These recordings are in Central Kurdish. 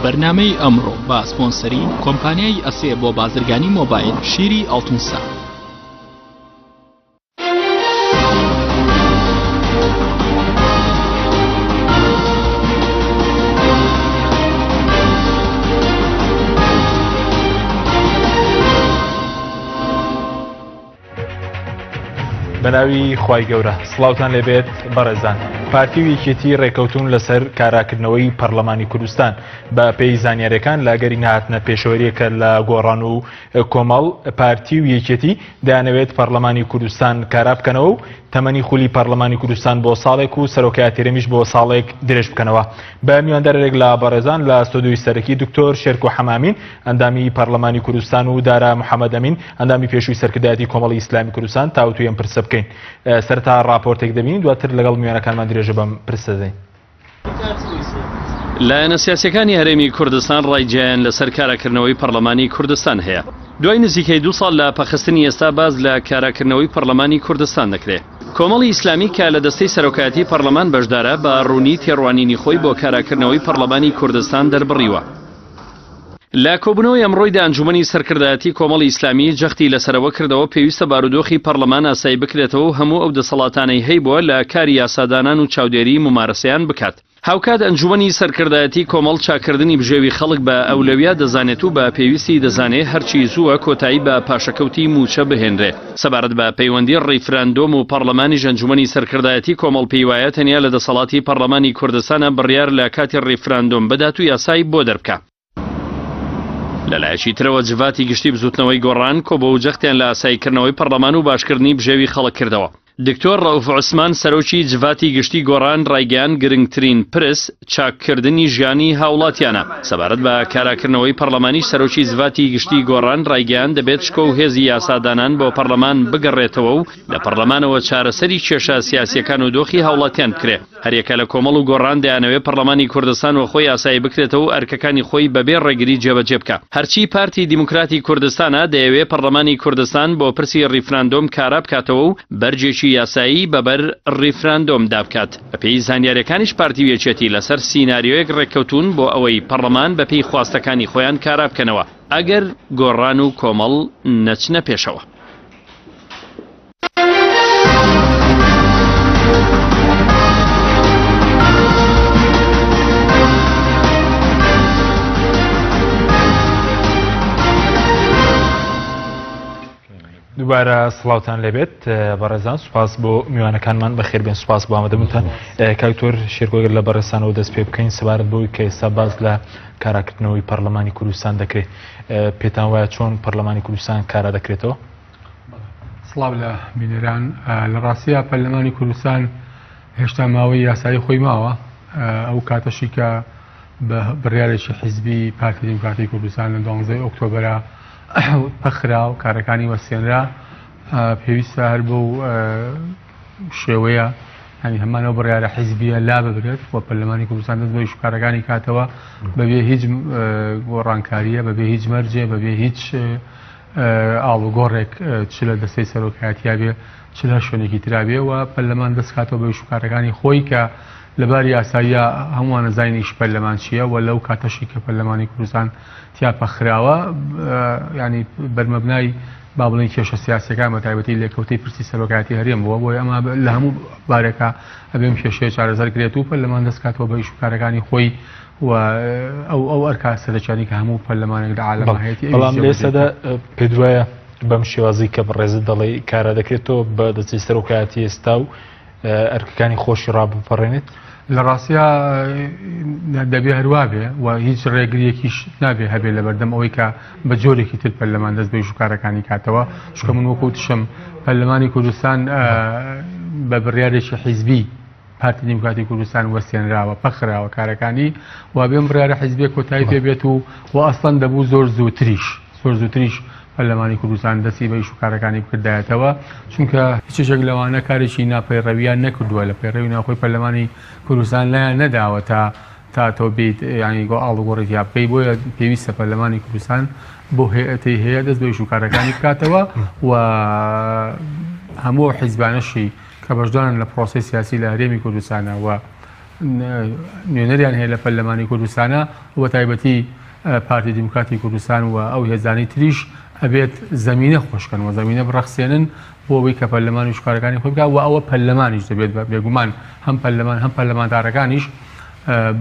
بەرنامەی ئەمڕۆ بە سپۆنسەری کۆمپانیای ئەسێ بۆ بازرگانی مۆبایل شیری ئاڵتونسا. بەناوی خوای گەورە سڵاوتان لێبێت بەڕێزان پارتی و یەکێتی ڕێکەوتون لەسەر کاراکردنەوەی پەرلەمانی کوردستان بە پێی زانیارەکان لە گەری نهاتنە پێشەوەریەکە لە گۆڕان و کۆمەڵ پارتی و یەکێتی دەیانەوێت پەرلەمانی کوردستان کارا بکەنەوە و تەمەنی خولی پەرلەمانی کوردستان بۆ ساڵێک و سەرۆکایەتی هەرێمیش بۆ ساڵێک درێژ بکەنەوە. بە میواندارێک لە بەڕێزان لە ستۆدیۆی سەرەکی دکتۆر شێرکۆ حەمامین ئەندامی پەرلەمانی کوردستان و دارا محەمەد ئەمین ئەندامی پێشووی سەرکردایەتی کۆمەڵی ئیسلامی کوردستان تاوتوێی ئەم پرسە بکەین. سەرەتا ڕاپۆرتێک دەبینین دواتر لەگەڵ میوانەکانمان درێژە بەم پرسە دەدەین. لایەنە سیاسیەکانی هەرێمی کوردستان ڕای جیایان لەسەر کاراکردنەوەی پەڕلەمانی کوردستان هەیە. دوای نزیکەی دوو ساڵ لە پەخستنی ئێستا باس لە کاراکردنەوەی پەڕلەمانی کوردستان دەکرێ. کۆمەڵی ئیسلامی کە لە دەستەی سەرۆکایەتی پەڕلەمان بەشدارە بە ڕوونی تێڕوانینی خۆی بۆ کاراکردنەوەی پەڕلەمانی کوردستان دەربڕیوە. لە کۆبوونەوەی ئەمڕۆیدا ئەنجومەنی سەرکردایەتی کۆمەڵی ئیسلامی جەختی لەسەرەوە کردەوە پێویستە بارودۆخی پەڕلەمان ئاسایی بکرێتەوە و هەموو ئەو دەسەڵاتانەی هەیبووە لە کاری یاسادانان و چاودێری مومارەسەیان بکات. هاوکات ئەنجومەنی سەرکردایەتی کۆمەڵ چاککردنی بژێوی خەڵک بە ئەولەویات دەزانێت و بە پێویستی دەزانێ هەرچی زووە کۆتایی بە پاشەکەوتی مووچە بهێنرێ. سەبارەت بە پەیوەندی ڕیفراندۆم و پەڕلەمانیش ئەنجومەنی سەرکردایەتی کۆمەڵ پێیوایە تەنیا لە دەسەڵاتی پەڕلەمانی کوردستانە بڕیار لە کاتی ڕیفراندۆم بدات و یاسای بۆ دەربکا. لەلایەکی ترەوە جڤاتی گشتی بزوتنەوەی گۆڕان کۆبۆ و جەختیان لە ئاساییکردنەوەی پەڕلەمان و باشکردنی بژێوی خەڵک کردەوە. دکتۆر ڕەئوف عوسمان سەرۆکی جڤاتی گشتی گۆڕان ڕایگەیاند گرنگترین پرس چاککردنی ژیانی هاوڵاتیانە. سەبارەت بە کاراکردنەوەی پەڕلەمانیش سەرۆکی جڤاتی گشتی گۆڕان ڕایگەیاند دەبێت شکۆ و هێزی یاسادانان بۆ پەڕلەمان بگەڕێتەوە و لە پەڕلەمانەوە چارەسەری کێشە سیاسیەکان و دۆخی هاوڵاتیان بکرێ. هەریەکە لە کۆمەڵ و گۆڕان دەیانەوێ پەڕلەمانی کوردستان وەخۆی ئاسایی بکرێتەوە و ئەرکەکانی خۆی بەبێ ڕێگری جێبەجێ بکا. هەرچی پارتی دیموکراتی کوردستانە دەیەوێ پەڕلەمانی کوردستان بۆ پرسی ڕیفراندۆم کارا بکاتەوە و بەرجێکی یاسایی بەبەر ڕیفراندۆم دابکات. بەپێی زانیاریەکانیش پارتی و یەکێتی لەسەر سیناریۆیەک ڕێککەوتوون بۆ ئەوەی پەڕلەمان بەپێی خواستەکانی خۆیان کارا بکەنەوە ئەگەر گۆڕان و کۆمەڵ نەچنە پێشەوە. دووبارە سڵاوتان لێبێت بەڕێزان سوپاس بۆ میوانەکانمان بەخێربێن سوپاس بۆ ئامادەبوونتان کاکتۆر شێرکۆگەر لە بەڕێزانەوە دەست پێ بکەین سەبارەت بۆی کە ئێستا باس لە کاراکردنەوەی پەرلەمانی کوردستان دەکرێت پێتان وایە چۆن پەرلەمانی کوردستان کارا دەکرێتەوە؟ سڵاو لە بینەران لە ڕاستیا پەرلەمانی کوردستان هێشتا ماوەی یاسایی خۆی ماوە ئەو کاتەشی کە بە بڕیارێکی حیزبی پارتی دیموکراتی کوردستان لە دوانزەی ئۆکتۆبرا پەخرا و کارەکانی وەستێنرا پێویستە هەر بەو شێوەیە ینی هەمان ئەو بڕیارە حیزبیە لا ببرێت و پەرلەمانی کوردستان دەست بە ئیشوکارەکانی کاتەوە بەبێ هیچ گۆڕانکاریە بەبێ هیچ مەرجێ بەبێ هیچ ئاڵوگۆڕێک چ لە دەستەی سەرۆکایەتیا بێ چ لە شوێنێکی ترا بێ و پەرلەمان دەست کاتەوە بە ئیشوکارەکانی خۆی کە لەباری یاساییە هەمووان ئەزانین ئیش پەرلەمان چییە و لەو کاتەشی کە پەرلەمانی کوردستان تیا پەخراوە ینی بەرمەبنای با بڵێین کێشە سیاسیەکان بە تایبەتی لێکەوتەی پرسی سەرۆکایەتی هەرێم بووە بۆیە ئەمە لە هەموو بارێکا ئەبێ ئەم کێشەیە چارەسەر کرێت و پەرلەمان دەست کاتەوە بە ئیش و کارەکانی خۆی و ئەو ئەو ئەرکە سەرەکیانەی کە هەموو پەرلەمانێک لە عالەما هەیەتی ئەویش بەڵام جێبەجێ لێسەدا بکات. پێت وایە بەم شێوازی کە بەڕێزت دەڵێی کارا دەکرێتەوە بە دەستەی سەرۆکایەتی ئێستا و ئەرکەکانی خۆشی ڕابپەڕێنێت؟ لە ڕاستیا دەبێ هەروا بێ و هیچ ڕێگریەکیش نابێ هەبێ لە بەردەم ئەوەی کە بە جۆرێکی تر پەرلەمان دەست بە ئیش و کارەکانی کاتەوە چونکە من وەکو وتشم پەرلەمانی کوردستان بە بڕیارێکی حیزبی پارتی دیموکراتی کوردستان وەستێنراوە پەخراوە کارەکانی و بێم بڕیارە حیزبێ کۆتایی پێ بێت و و ئەسڵەن دەبوو زۆر زووتریش زۆر زووتریش پەرلەمانی کوردستان دەستی بە ئیش و کارەکانی بکردایەتەوە، چونکە هیچ یەکێک لەوانە کارێکی ناپەیڕەویان نەکردووە، لە پەیڕەوی ناوخۆی پەرلەمانی کوردستان لایان نەداوە تا تا تۆ بێیت یانی گۆ ئاڵوگۆڕی تیا بکەی، بۆیە پێویستە پەرلەمانی کوردستان بۆ هەیئەتەی هەیە دەست بە ئیش و کارەکانی بکاتەوە و هەموو ئەو حیزبانەشی کە بەشدارن لە پرۆسەی سیاسی لە هەرێمی کوردستانە و. نوێنەریان هەیە لە پەرلەمانی کوردستانە و بەتایبەتی پارتی دیموکراتی کوردستان و ئەو هێزانەی تریش ئەبێت زەمینە خۆشکەن و زەمینە بڕەخسێنن بۆ ئەوەی کە پەرلەمانیش کارەکانی خۆی بکات و ئەوە پەرلەمانیش دەبێت بە بێگومان هەم پەرلەمان هەم پەرلەمانتارەکانیش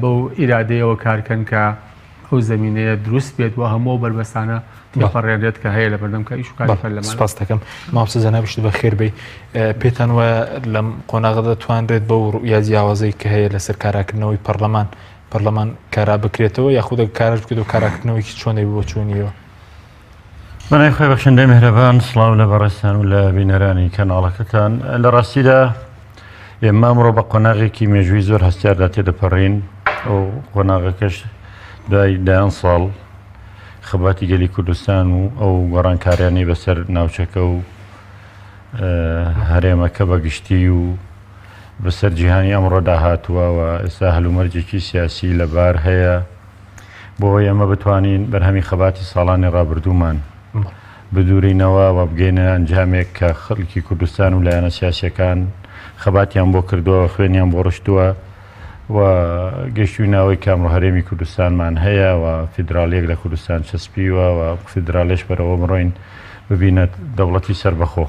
بەو ئیرادەیەوە کارکەن کە ئەو زەمینەیە دروست بێت و هەموو ئەو بەربەستانە تێپەڕێنرێت کە هەیە لە بەردەم کە ئیش و کاری پەرلەمان. سپاس دەکەم مامۆستا جەنابیشت بەخێر بێی. پێتان وایە لەم قۆناغە دەتوانرێت بەو ڕوئیا جیاوازەی کە هەیە لەسەر کاراکردنەوەی پەرلەمان پەرلەمان کارا بکرێتەوە یاخود کارش بکرێت و کاراکردنەوەیکی چۆن دەبێت بۆ چۆنیەوە؟ بەناوی خوای بەخشندەی میهرەبان سڵاو لە بەڕێزتان و لە بینەرانی کەناڵەکەتان لە ڕاستیدا ئێمە ئەمڕۆ بە قۆناغێکی مێژووی زۆر هەستیاردا تێدەپەڕین ئەو قۆناغەکەش دوای دەیان ساڵ خەباتی گەلی کوردستان و ئەو گۆڕانکاریانەی بەسەر ناوچەکە و هەرێمەکە بە گشتی و بەسەر جیهانی ئەمڕۆدا هاتووە و ئێستا هەلومەرجێکی سیاسی لەبار هەیە بۆ ئەوەی ئێمە بتوانین بەرهەمی خەباتی ساڵانی ڕابردوومان بدورینەوە و بگەینە ئەنجامێک کە خەڵکی کوردستان و لایەنە سیاسیەکان خەباتیان بۆ کردووە خوێنیان بۆ ڕشتووە و گەشتووی ناوەی کە ئەمڕۆ هەرێمی کوردستانمان هەیە و فیدراڵیەک لە کوردستان چەسپیوە و فیدراڵێش بەرەوە بڕۆین ببینە دەوڵەتی سەربەخۆ.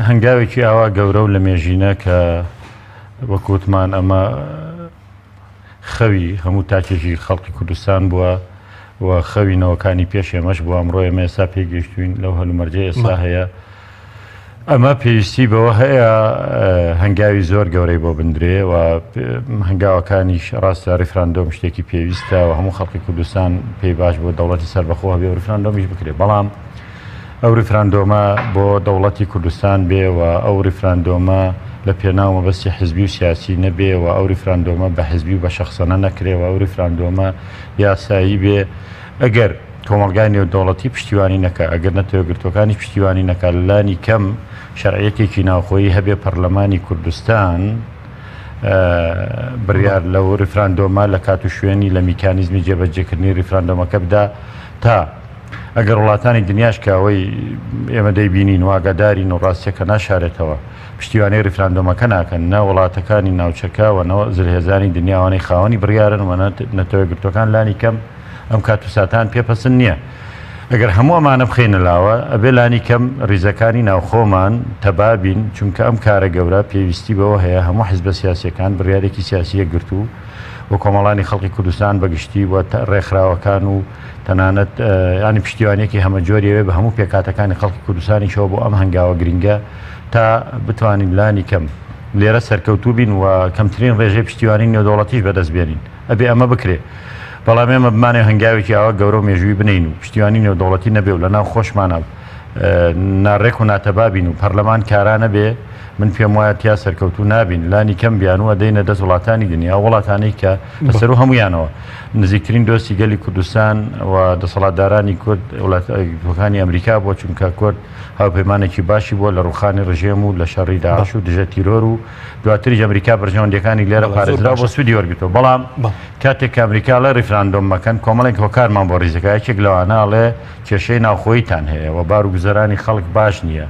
هەنگاوێکی ئاوا گەورە و لە مێژینە کە وەکوتمان ئەمە خەوی هەموو تاکێکی خەڵکی کوردستان بووە و خەوی نەوەکانی پێش ئێمەش بووە، ئەمڕۆ ئێمە ئێستا پێگەیشتوین لەو هەلومەرجەی ئێستا هەیە. ئەمە پێویستی بەوە هەیە هەنگاوی زۆر گەورەی بۆ بندرێ و هەنگاوەکانیش ڕاستە ڕیفراندۆم شتێکی پێویستە و هەموو خەڵکی کوردستان پێی باش بۆ دەوڵەتی سەربەخۆ هەبێ و ڕیفراندۆمیش بکرێ بەڵام ئەو ریفراندۆمە بۆ دەوڵەتی کوردستان بێ و ئەو ریفراندۆمە لە پێناو مەبەستی حزبی و سیاسی نەبێ و ئەو ریفراندۆمە بە حزبی و بە شەخسەنە نەکرێ و ئەو ریفراندۆمە یاسایی بێ ئەگەر کۆمەڵگای نێودەوڵەتی پشتیوانی نەکا ئەگەر نەتەوە یەکگرتووەکانیش پشتیوانی نەکا لانی کەم شەرعیەتێکی ناوخۆیی هەبێ پەرلەمانی کوردستان بڕیار لەو ریفراندۆمە لە کات و شوێنی لە میکانیزمی جێبەجێکردنی ریفراندۆمەکە بدا تا ئەگەر وڵاتانی دنیاش کە ئەوەی ئێمە دەیبینین و ئاگادارین و ڕاستیەکە ناشارێتەوە پشتیوانی ڕیفراندۆمەکە ناکەن نە وڵاتەکانی ناوچەکە و نە زلهێزانی دنیا ئەوانەی خاوەنی بڕیارن و نە نەتەوە یەکگرتووەکان لانی کەم ئەم کات و ساتان پێ پەسند نییە. ئەگەر هەموو ئەمانە بخەینە لاوە ئەبێ لانی کەم ڕیزەکانی ناوخۆمان تەبا بین چونکە ئەم کارە گەورە پێویستی بەوە هەیە هەموو حزبە سیاسیەکان بڕیارێکی سیاسی یەکگرتوو و کۆمەڵانی خەڵکی کوردستان بەگشتی و ڕێکخراوەکان و تەنانەت یانی پشتیوانیەکی هەمەجۆری ئەوێ بە هەموو پێکهاتەکانی خەڵکی کوردستانیشەوە بۆ ئەم هەنگاوە گرینگە تا بتوانین لانی کەم لێرە سەرکەوتوو بین و کەمترین ڕێژەی پشتیوانی نێودەوڵەتیش بەدەست بێنین ئەبێ ئەمە بکرێ بەڵام ئێمە بمانێ هەنگاوێکی ئاوا گەورە و مێژووی بنین و پشتیوانی نێودەوڵەتی نەبێ و لەناو خۆشمانە ناڕێک و ناتەبا بین و پەرلەمان کارا نەبێ من پێم وایە تیا سەرکەوتوو نابین لانی کەم بیانوو ئەدەینە دەست وڵاتانی دنیا وڵاتانەی کە لەسەرو هەمویانەوە نزیکترین دۆستی گەلی کوردستان و دەسەڵاتدارانی کورد وڵاتەکانی ئەمریکا بووە، چونکە کورد هاوپەیمانێکی باشی بووە لە ڕووخانی ڕژێم و لە شەڕی داعش و دژە تیرۆر و دواتریش ئەمریکا بەرژەوەندیەکانی لێرە پارێزراو بۆ سوودی وەرگرتووە. بەڵام کاتێک کە ئەمریکا ئەڵێ ڕیفراندۆم مەکەن کۆمەڵێک هۆکارمان بۆ ڕیزەکە یەکێک لەوانە ئەڵێ کێشەی ناوخۆییتان هەیە و بار و گوزەرانی خەڵک باش نییە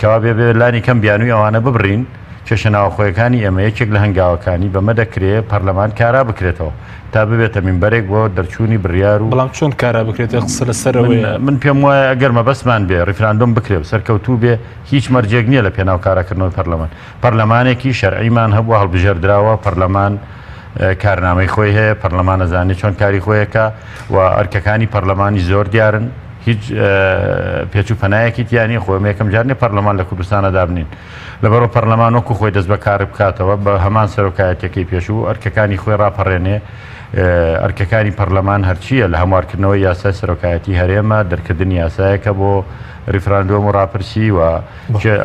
کەوابێ بێ لانی کەم بیانووی ئەوانە ببڕین کێشە ناوەخۆیەکانی ئێمە یەکێک لە هەنگاوەکانی بەمە دەکرێ پەرلەمان کارا بکرێتەوە تا ببێتە مینبەرێک بۆ دەرچوونی بڕیار و بەڵام چۆن کارا بکرێتەوە قسە لەسەر ئەوەیە. من پێم وایە ئەگەر مەبەستمان بێ ڕیفراندۆم بکرێ و سەرکەوتوو بێ هیچ مەرجێک نییە لە پێناو کاراکردنەوەی پەرلەمان. پەرلەمانێکی شەرعیمان هەبووە هەڵبژێردراوە، پەرلەمان کارنامەی خۆی هەیە، پەرلەمان ئەزانێ چۆن کاری خۆی ئەکا و ئەرکەکانی پەرلەمانیش زۆر دیارن، هیچ پێچ و پەنایەکی تیا نییە، خۆ ئێمە یەکەم جار نییە پەرلەمان لە کوردستانا دابنێین. لەبەرئەوە پەرلەمان وەکو خۆی دەست بە کار بکاتەوە بە هەمان سەرۆکایەتیەکەی پێشوو ئەرکەکانی خۆی ڕاپەڕێنێ، ئەرکەکانی پەرلەمان هەرچییە لە هەموارکردنەوەی یاسای سەرۆکایەتی هەرێمە، دەرکردنی یاسایەکە بۆ ریفراندۆم و ڕاپرسی و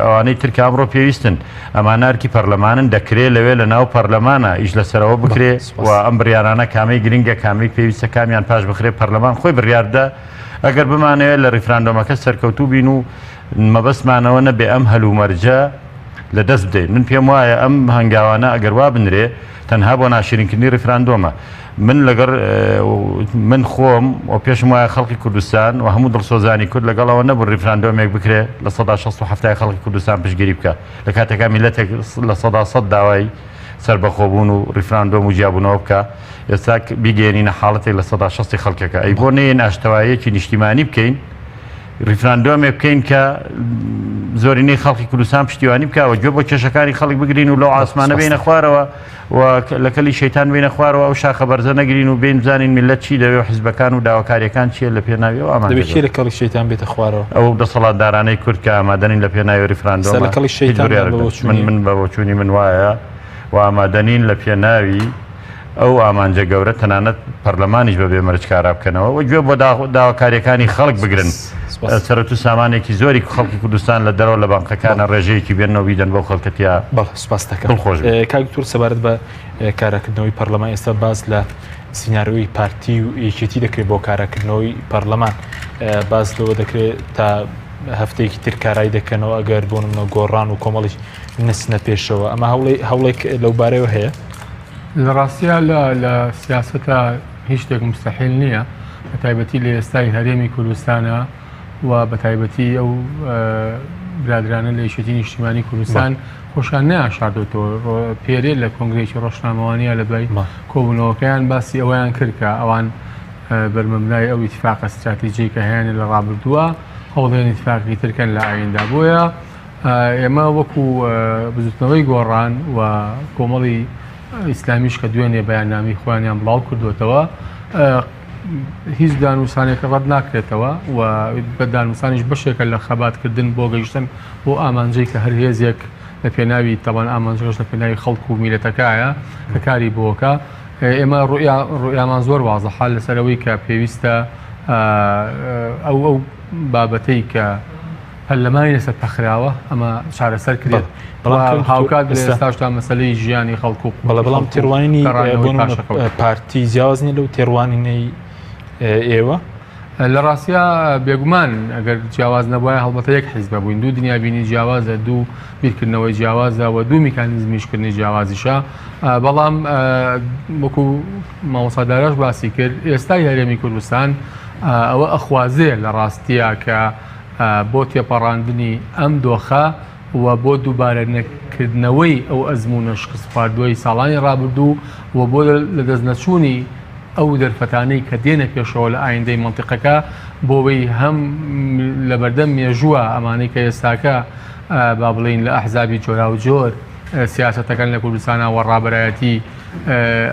ئەوانەی تر کە ئەمڕۆ پێویستن، ئەمانە ئەرکی پەرلەمانن، دەکرێ لەوێ لە ناو پەرلەمانە ئیش لەسەرەوە بکرێ و ئەم بڕیارانە کامەی گرنگە کامەی پێویستە کامیان پاش بخرێ پەرلەمان خۆی بڕیاردا ئەگەر بمانەوێت لە ریفراندۆمەکە سەرکەوتوو بین و مەبەستمان ئەوە نەبێ ئەم هەلومەرجە لە دەست بدەین. من پێم وایە ئەم هەنگاوانە ئەگەر وا بنرێ تەنها بۆ ناشیرینکردنی ڕیفراندۆمە. من لەگەڵ من خۆم و پێشم وایە خەڵکی کوردستان و هەموو دڵسۆزانی کورد لەگەڵ ئەوە نەبوون ڕیفراندۆمێک بکرێ 60% ی خەڵکی کوردستان پشتگیری بکا لە کاتێکا میللەتێک 100% داوای سەربەخۆبوون و ڕیفراندۆم و جیابوونەوە بکا ئێستا بیگەیەنینە حاڵەتێک 60% خەڵکەکە ئەی بۆ نەیەن ئاشتەواییەکی نیشتیمانی بکەین ڕیفراندۆمێک بکەین کە زۆرینەی خەڵکی کوردستان پشتیوانی بکە و گوێ بۆ کێشەکانی خەڵک بگرین و لەو ئاسمانە بینە خوارەوە و لە کەلی شەیتان بینە خوارەوە ئەو شاخە بەرزە نەگرین و بین بزانین میللەت چی دەوێ و حیزبەکان و داواکاریەکان چییە لە پێناوی ئەو ئامانجە دەبێت کێ لە کەڵی شەیتان بێتە خوارەوە؟ ئەو دەسەڵاتدارانەی کورد کە ئامادەنین لە پێناوی ڕیفراندۆمە لە کەڵی هیچ شەیتان بڕیارێک بە من بۆچوونی من بە بۆچوونی من وایە و ئامادەنین لە پێناوی ئەو ئامانجە گەورە تەنانەت پەرلەمانیش بە بێ مەرج کارا بکەنەوە و گوێ بۆ داواکاریەکانی خەڵک بگرن. سەرەت و سامانێکی زۆری خەڵکی کوردستان لە دەرەوە لە بانقەکانە ڕێژەیەکی بێنەوە بیدەن بەو خەڵکە تیا بەڵێ سوپاس دەکەم دڵخۆش بن. کاک دکتۆر سەبارەت بە کاراکردنەوەی پەرلەمان ئێستا باس لە سیناریۆی پارتی و یەکێتی دەکرێت بۆ کاراکردنەوەی پەرلەمان باس لەوە دەکرێت تا هەفتەیەکی تر کارای دەکەنەوە ئەگەر بۆ نمونە گۆڕان و کۆمەڵیش نەچنە پێشەوە ئەمە هەوڵێک لەو بارەیەوە هەیە؟ لە ڕاستیا لە لە سیاسەتا هیچ شتێک مستحیل نییە بە تایبەتی لە ئێستای هەرێمی کوردستانە و بە تایبەتی ئەو برادرانە لە یەکێتی نیشتیمانی کوردستان خۆشیان نەیان شاردۆتەوە پێرێ لە کۆنگرێکی ڕۆژنامەوانیە لە دوای کۆبوونەوەکەیان باسی ئەوەیان کرد کە ئەوان بەرمەبنای ئەو ئیتفاقە ستراتیجی کە هەیەە لە ڕابردووە هەوڵێن ئیتفاقی ترکەن لە ئایندا بۆیە ئێمە وەکو بزوتنەوەی گۆڕان و کۆمەڵی ئیسلامیش کە دوێنێ بەیاننامەی خۆیانیان بڵاو کردوێتەوە هیچ دانوسانێک ڕەت ناکرێتەوە و بە دانوسانیش بەشێکە لە خەباتکردن بۆ گەیشتن بۆ ئامانجەی کە هەر هێزێک لە پێناوی تەوان ئامانجەکەش لە پێناوی خەڵک و میلەتەکایە کە کاری بۆکە ئێمە ڕوئیامان زۆر وازحە لەسەرەوەی کە پێویستە ئەو ئەو بابەتەی کە پەرلەمانی لەسەر پەخراوە ئەمە چارەسەر کرێت بەڵام هاوکات لە ئێستاشدا مەسەلەی ژیانی خەڵک و بەڵێ بەڵام تێڕوانینی پارتی جیاواز نیە لەو تێڕوانینەی ئێوە؟ لە ڕاستیا بێگومان ئەگەر جیاواز نەبوایە هەڵبەتە یەک حیزبە بووین دوو دنیابینی جیاوازە دوو بیرکردنەوەی جیاوازە و دوو میکانیزمیشکردنی جیاوازیشە بەڵام وەکو مامۆستا داراش باسی کرد ئێستای هەرێمی کوردستان ئەوە ئەخوازێ لە ڕاستیە کە بۆ تێپەڕاندنی ئەم دۆخە و بۆ دووبارە نەکردنەوەی ئەو ئەزموونە شکستخواردووەی ساڵانی ڕابردوو و بۆ لەدەستنەچوونی ئەو دەرفەتانەی کە دێنە پێشەوە لە ئایندەی مەنتیقەکە بۆوەی هەم لەبەردەم مێژووە ئەمانەی کە ئێستاکە با بڵێین لە ئەحزابی جۆراوجۆر سیاسەتەکەن لە کوردستانا و ڕابەرایەتی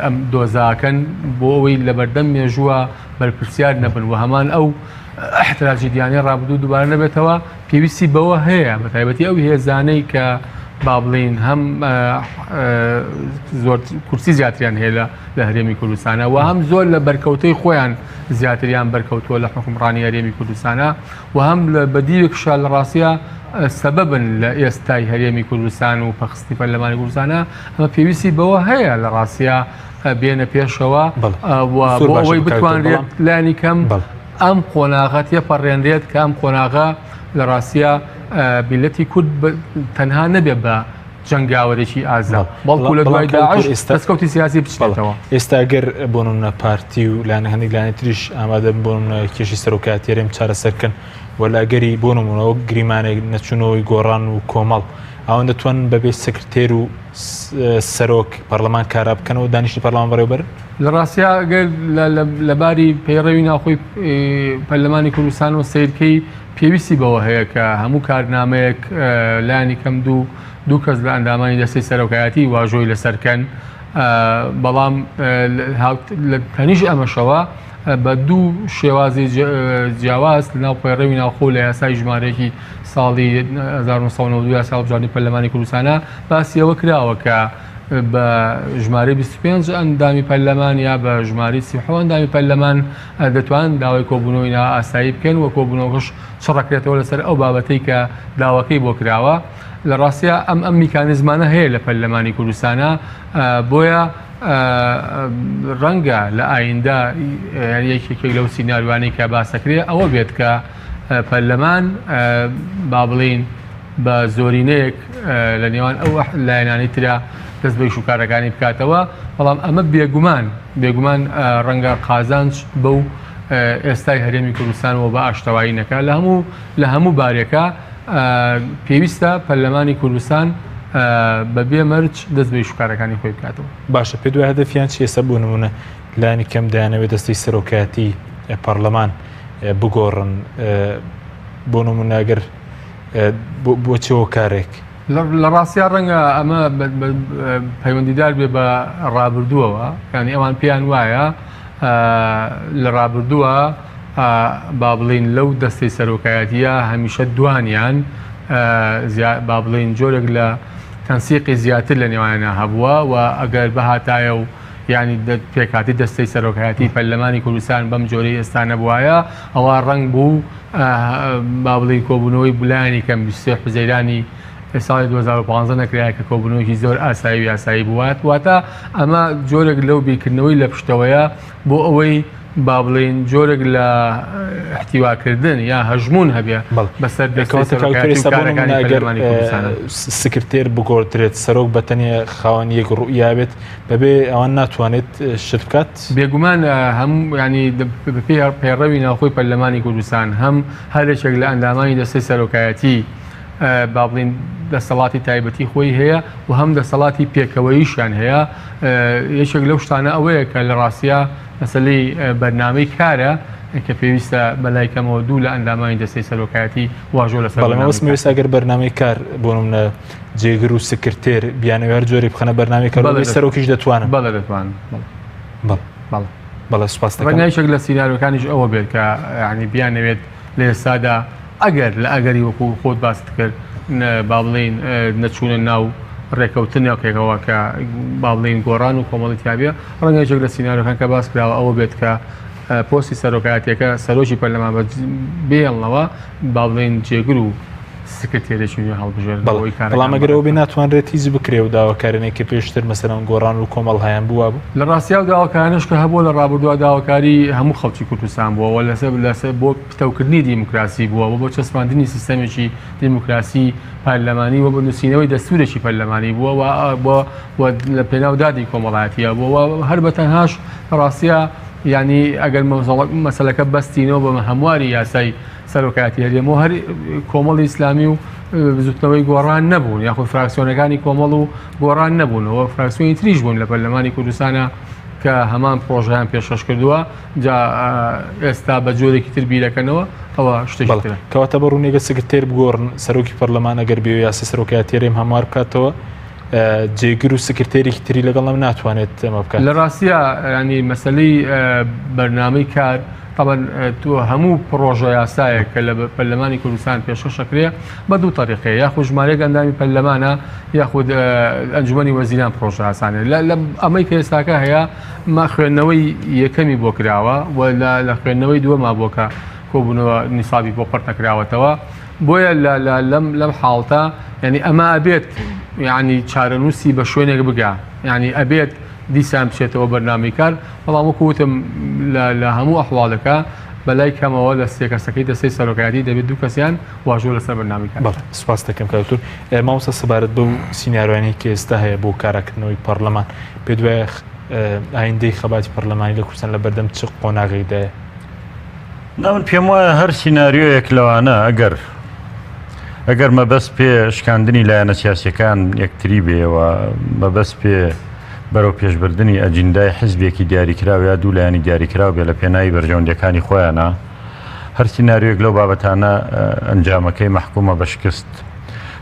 ئەم دۆزاکەن بۆ ئەوەی لەبەردەم مێژووە بەرپرسیار نەبن و هەمان ئەو تراژیدیانەی ڕابردوو دووبارە نەبێتەوە، پێویستی بەوە هەیە بە تایبەتی ئەو هێزانەی کە با بڵێین هەم زۆر کورسی زیاتریان هەیە لە هەرێمی کوردستانە و هەم زۆر لە بەرکەوتەی خۆیان زیاتریان بەرکەوتووە لە حکومڕانی هەرێمی کوردستانە و هەم لە بەدیوێکشا لە ڕاستە سەبەبن لە ئێستای هەرێمی کوردستان و پەخستی پەرلەمانی کوردستانە ئەمە پێویستی بەوە هەیە لە ڕاستە بێنە پێشەوە و بۆ ئەوەی بتوانرێت لانی کەم ئەم قۆناغە تێپەڕێنرێت کە ئەم قۆناغە لە ڕاستیا میللەتی کورد تەنها نەبێ بە جەنگاوەرێکی ئازا بەڵکو لە دوای داعش دەستکەوتی سیاسی بچێتەوە. ئێستا گەر بۆ نمونە پارتی و لایەنە هەندێک لایەنی تریش ئامادە بن بۆ نمونە کێشەی سەرۆکایەتی هەرێم چارەسەر کەن و لە ئەگەری بۆ نمونە وەک گریمانێک نەچوونەوەی گۆڕان و کۆمەڵ ئەوان دەتوانن بەبێ سکرتێر و سەرۆک پەرلەمان کارا بکەنەوە دانیشتنی پەرلەمان بەڕێوەبەرن؟ لە ڕاستیا گەر لە باری پەیڕەوی ناوخۆی پەرلەمانی کوردستانەوە سەیرکەی پێویستی بەوە هەیە کە هەموو کارنامەیەک لایەنی کەم دوو دوو کەس لە ئەندامانی دەستەی سەرۆکایەتی واژۆی لەسەر کەن بەڵام لە تەنیش ئەمەشەوە بە دوو شێوازی جیاواز لەناو پەیڕەوی ناوخۆ لە یاسای ژمارەیەکی ساڵی 1992 یاسای هەڵبژاردنی پەرلەمانی کوردستانە باسی ئەوە کراوە کە بە ژمارەی 25 ئەندامی پەرلەمان یا بە ژمارەی 37 ئەندامی پەرلەمان دەتوانن داوای کۆبوونەوەی نائاسایی بکەن و کۆبوونەوەکەش چڕەکرێتەوە لەسەر ئەو بابەتەی کە داواکەی بۆ کراوە لە ڕاستیا ئەم ئەم میکانیزمانە هەیە لە پەرلەمانی کوردستانە بۆیە ڕەنگە لە ئایندە یەکێک لەو سیناریوانەی کە باسەکرێ ئەوە بێت کە پەرلەمان با بڵین بە زۆرینەیەک لە نێوان ئەو لایەنانەی ترا دەست بە ئیشوکارەکانی بکاتەوە بەڵام ئەمە بێگومان بێگومان ڕەنگە قازانج بەو ئێستای هەرێمی کوردستانەوە بە ئاشتەوایی نەکە لە هەموو لە هەموو بارێکە پێویستە پەرلەمانی کوردستان بە بێ مەرج دەست بە ئیشوکارەکانی خۆی بکاتەوە. باشە پێت وایە هەدەفیان چیە ئێستا بۆ نمونە لانی کەم دەیانەوێت دەستەی سەرۆکایەتی پەڕلەمان بگۆڕن بۆ نمونە گەر بۆ چ هۆکارێک؟ لە ڕاستیا ڕەنگە ئەمە پەیوەندیدار بێ بە ڕابردووەوە یعنی ئەوان پێیان وایە لە ڕابردووە با بڵین لەو دەستەی سەرۆکایەتیە هەمیشە دوانیان با بڵین جۆرێک لە تەنسیقی زیاتر لە نێوانیانا هەبووە و ئەگەر بهاتایە و یانی پێکهاتی دەستەی سەرۆکایەتی پەرلەمانی کوردستان بەم جۆرەی ئێستا نەبوایە ئەوا ڕەنگ بوو با بڵێین کۆبوونەوەی بلایەنی کەم 23 حوزەیرانی ساڵی 2015 نەکرایە کە کۆبوونەوەیەکی زۆر ئاسایی و یاسایی بووات واتە ئەمە جۆرێک لەو بیرکردنەوەی لە پشتەوەیە بۆ ئەوەی با بڵێین جۆرێک لە احتیواکردن یا هەژموون هەبێ بەسەر دەستەی سەرۆکایەتی و کارەکانی پەرلەمانی کوردستان. سکرتێر بگۆڕدرێت سەرۆک بە تەنێ خاوەن یەک ڕوئیا بێت بەبێ ئەوان ناتوانێت شت بکات؟ بێگومان هەم ینی بەپێی پەیڕەوی ناوخۆی پەرلەمانی کوردستان هەم هەر یەکێک لە ئەندامانی دەستەی سەرۆکایەتی با بڵین دەسەڵاتی تایبەتی خۆی هەیە و هەم دەسەڵاتی پێکەوەیشیان هەیە یەکێک لەو شتانە ئەوەیە کە لە ڕاستیا مەسەلەی بەرنامەی کارە کە پێویستە بەلای کەمەوە دوو لە ئەندامانی دەستەی سەرۆکایەتی واژۆ لەسەر بەڵێ مەبەستم ئێستا ئەگەر بەرنامەی کار بۆ نمونە جێگر و سکرتێر بیانەوێ هەر جۆرێک بخەنە بەرنامەی کار بەڵێ سەرۆکیش دەتوانن بەڵێ دەتوانن بەڵێ بەڵێ بەڵێ سوپاس دەکەم ڕەنگە یەکێک لە سیناریۆکانیش ئەوە بێت کە یانی بیانەوێت لە ئێستادا ئەگەر لە ئەگەری وەکو خۆت باست کرد با بڵێین نەچوونە ناو ڕێکەوتنێکەوە کە با بڵێین گۆڕان و کۆمەڵی تیابێ ڕەنگە یەکێک لە سیناریۆکان کە باس کراوە ئەوە بێت کە پۆستی سەرۆکایەتیەکە سەرۆکی پەرلەمان بە بێڵنەوە با بڵێین جێگر و سکرتێرێکی نوێ هەڵبژێرن بەڵێ بۆ کارەکان بەڵام ئەگەر بەڕێ ئەوە بێ بکەن. ناتوانرێت هیچ بکرێ و داواکارانەی کە پێشتر مەسەلەن گۆڕان و کۆمەڵ هەیان بوو وابوو؟ لە ڕاستیا ئەو داواکارانەش کە هەبووە لە ڕابردووە داواکاری هەموو خەڵکی کوردستان بووە و لەسەر لەسەر بۆ پتەوکردنی دیموکراسی بووە و بۆ چەسپاندنی سیستەمێکی دیموکراسی پەرلەمانی و بۆ نووسینەوەی دەستوورێکی پەرلەمانی بووە و بۆ و لە پێناو دادی کۆمەڵایەتیە بووە و هەر بە تەنهاش لە ڕاستیا یانی ئەگەر مەسەلەکە بەستینەوە بە هەمواری یاسای سەرۆکایەتی هەرێم و هەر کۆمەڵی ئیسلامی و بزوتنەوەی گۆڕان نەبوون یاخود فراکسیۆنەکانی کۆمەڵ و گۆڕان نەبوونەوە فراکسیۆنی تریش بوون لە پەرلەمانی کوردستانە کە هەمان پرۆژیان پێشکەش کردووە جا ئێستا بە جۆرێکی تر بیرەکەنەوە ئەوە شتێکی ترە. کەواتە بە ڕوونیگە سکرتێر بگۆڕن سەرۆکی پەرلەمان ئەگەر بێ یاسای سەرۆکایەتی هەرێم هەموار بکاتەوە جێگر و سکرتێرێکی تری لەگەڵ ئەم ناتوانێت ئەمە بکات. لە ڕاستیا ینی مەسەلەی بەرنامەی کار تەبەن تۆ هەموو پڕۆژە یاسایەک کە لە پەرلەمانی کوردستان پێشکەش ئەکرێ بە دوو تەریقەیە یاخود ژمارەیەک ئەندامی پەرلەمانە یاخود ئەنجومەنی وەزیران پڕۆژە یاسانێ لە ئەمەی کە ئێستاکە هەیە ما خوێندنەوەی یەکەمی بۆ کراوە و لە خوێندنەوەی دووەما بۆ کە کۆبوونەوە نیسابی بۆ پڕ نەکراوەتەوە بۆیە لەم لەم حاڵتە یعنی ئەمە ئەبێت یعنی چارەنووسی بە شوێنێک بگا یعنی ئەبێت دیسان بچێتەوە بەرنامەی کار، بەڵام وەکو وتم لە هەموو ئەحواڵێکا بەلای کەمەوە لە سێ کەسەکەی دەستەی سەرۆکایەتی دەبێت دوو کەسیان واژۆ لەسەر بەرنامەی کار بەڵێ بکەن. سوپاست دەکەم کاک دکتۆر. مامۆستا سەبارەت بەو سیناریۆیانەی کە ئێستا هەیە بۆ کاراکردنەوەی پەڕلەمان، پێت وایە ئایندەی خەباتی پەڕلەمانی لە کوردستان لە بەردەم چ قۆناغێکدایە؟ نا من پێم وایە هەر سیناریۆیەک لەوانە ئەگەر ئەگەر مەبەست پێ شکاندنی لایەنە سیاسیەکان یەکتری بێ و مەبەست پێ بەرەو پێشبردنی ئەجیندای حزبێکی دیاریکراو یا دوو لایەنی دیاریکراو بێ لە پێناوی بەرژەوەندیەکانی خۆیانە هەر سیناریۆیەک لەو بابەتانە ئەنجامەکەی مەحکومە بە شکست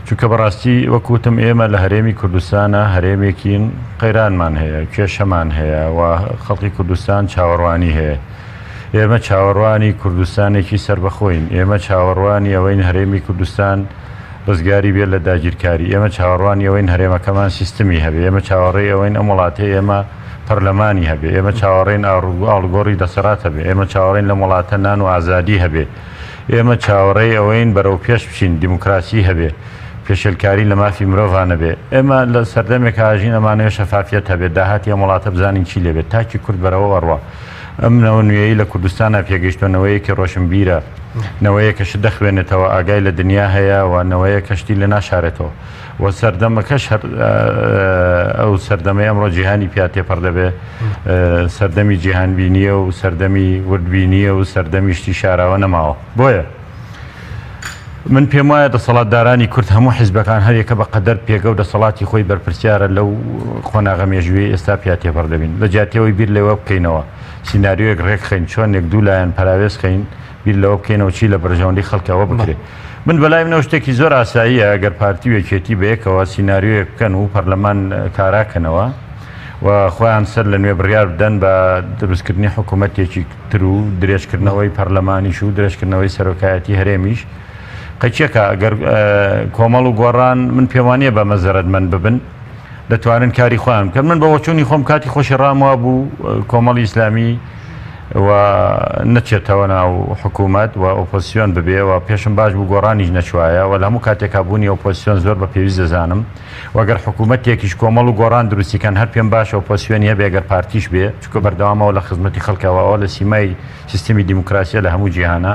چونکە بەڕاستی وەک وتم ئێمە لە هەرێمی کوردستانە هەرێمێکین قەیرانمان هەیە کێشەمان هەیە و خەڵکی کوردستان چاوەڕوانی هەیە ئێمە چاوەڕوانی کوردستانێکی سەربەخۆین، ئێمە چاوەڕوانی ئەوەین هەرێمی کوردستان ڕزگاری بێت لە داگیرکاری، ئێمە چاوەڕوانی ئەوەین هەرێمەکەمان سیستمی هەبێ، ئێمە چاوەڕێی ئەوەین ئەم وڵاتەی ئێمە پەرلەمانی هەبێ، ئێمە چاوەڕێین ئاڵوگۆڕی دەسەڵات هەبێ، ئێمە چاوەڕێین لەم وڵاتە نان و ئازادی هەبێ، ئێمە چاوەڕێی ئەوەین بەرەو پێش بچین، دیموکراسی هەبێ، پێشێلکاری لە مافی مرۆڤا نەبێ. ئێمە لە سەردەمێکا ئەژین ئەمانەوێ شەفافیەت هەبێ، داهاتی ئەم وڵاتە بزانین چی لێ بێت، تاکی کورد بەرەوە ئەڕوا. ئەم نەوە نوێیەی لە کوردستانا پێگەیشتوە نەوەیەکی ڕۆشنبیرە، نەوەیەکە شت دەخوێنێتەوە، ئاگای لە دنیا هەیە و نەوەیەکە شتی لێ ناشارێتەوە و سەردەمەکەش هەر ئەو سەردەمەی ئەمڕۆ جیهانی پیا تێپەڕ دەبێ سەردەمی جیهانبینیە و سەردەمی وردبینیە و سەردەمی شتی شاراوە نەماوە. بۆیە. من پێم وایە دەسەڵاتدارانی کورد هەموو حیزبەکان هەر یەکە بە قەدەر پێگە و دەسەڵاتی خۆی بەرپرسیارە لەو قۆناغە مێژوویەی ئێستا پیا تێپەڕ دەبین. لە جیاتی ئەوەی بیر لەوە بکەینەوە سیناریۆیەک ڕێکخەین چۆن یەک دوو لایەن پەراوێز خەین بیر لەوە بکەینەوە چی لە بەرژەوەندی خەڵکە ئەوە بکرێ. من بەلای منەوە شتێکی زۆر ئاساییە ئەگەر پارتی و یەکێتی بەیەکەوە سیناریۆیەک بکەن و پەرلەمان کارا کەنەوە و خۆیان سەر لە نوێ بڕیار بدەن بە دروستکردنی حکوومەتێکی تر و درێژکردنەوەی پەرلەمانیش و درێژکردنەوەی سەرۆکایەتی هەرێمیش قەیچێکە ئەگەر کۆمەڵ و گۆڕان من پێم وانییە بەمە زەرەدمەند ببن دەتوانن کاری خۆیان بکەن من بە وەچوونی خۆم کاتی خۆشی ڕام وابوو کۆمەڵی ئیسلامی و نەچێتەوە ناو حکوومەت و ئۆپۆزیسیۆن ببێ و پێشم باش بوو گۆڕانیش نەچوایە و لە هەموو کاتێکا بوونی ئۆپۆزیسیۆن زۆر بە پێویست دەزانم و گەر حکوومەتێکیش کۆمەڵ و گۆڕان دروستی کەن هەر پێم باشە ئۆپۆزیسیۆنی هەبێ گەر پارتیش بێ چونکە بەردەوامەوە لە خزمەتی خەڵکەوە ئەوە لە سیمای سیستمی دیموکراسیە لە هەموو جیهانا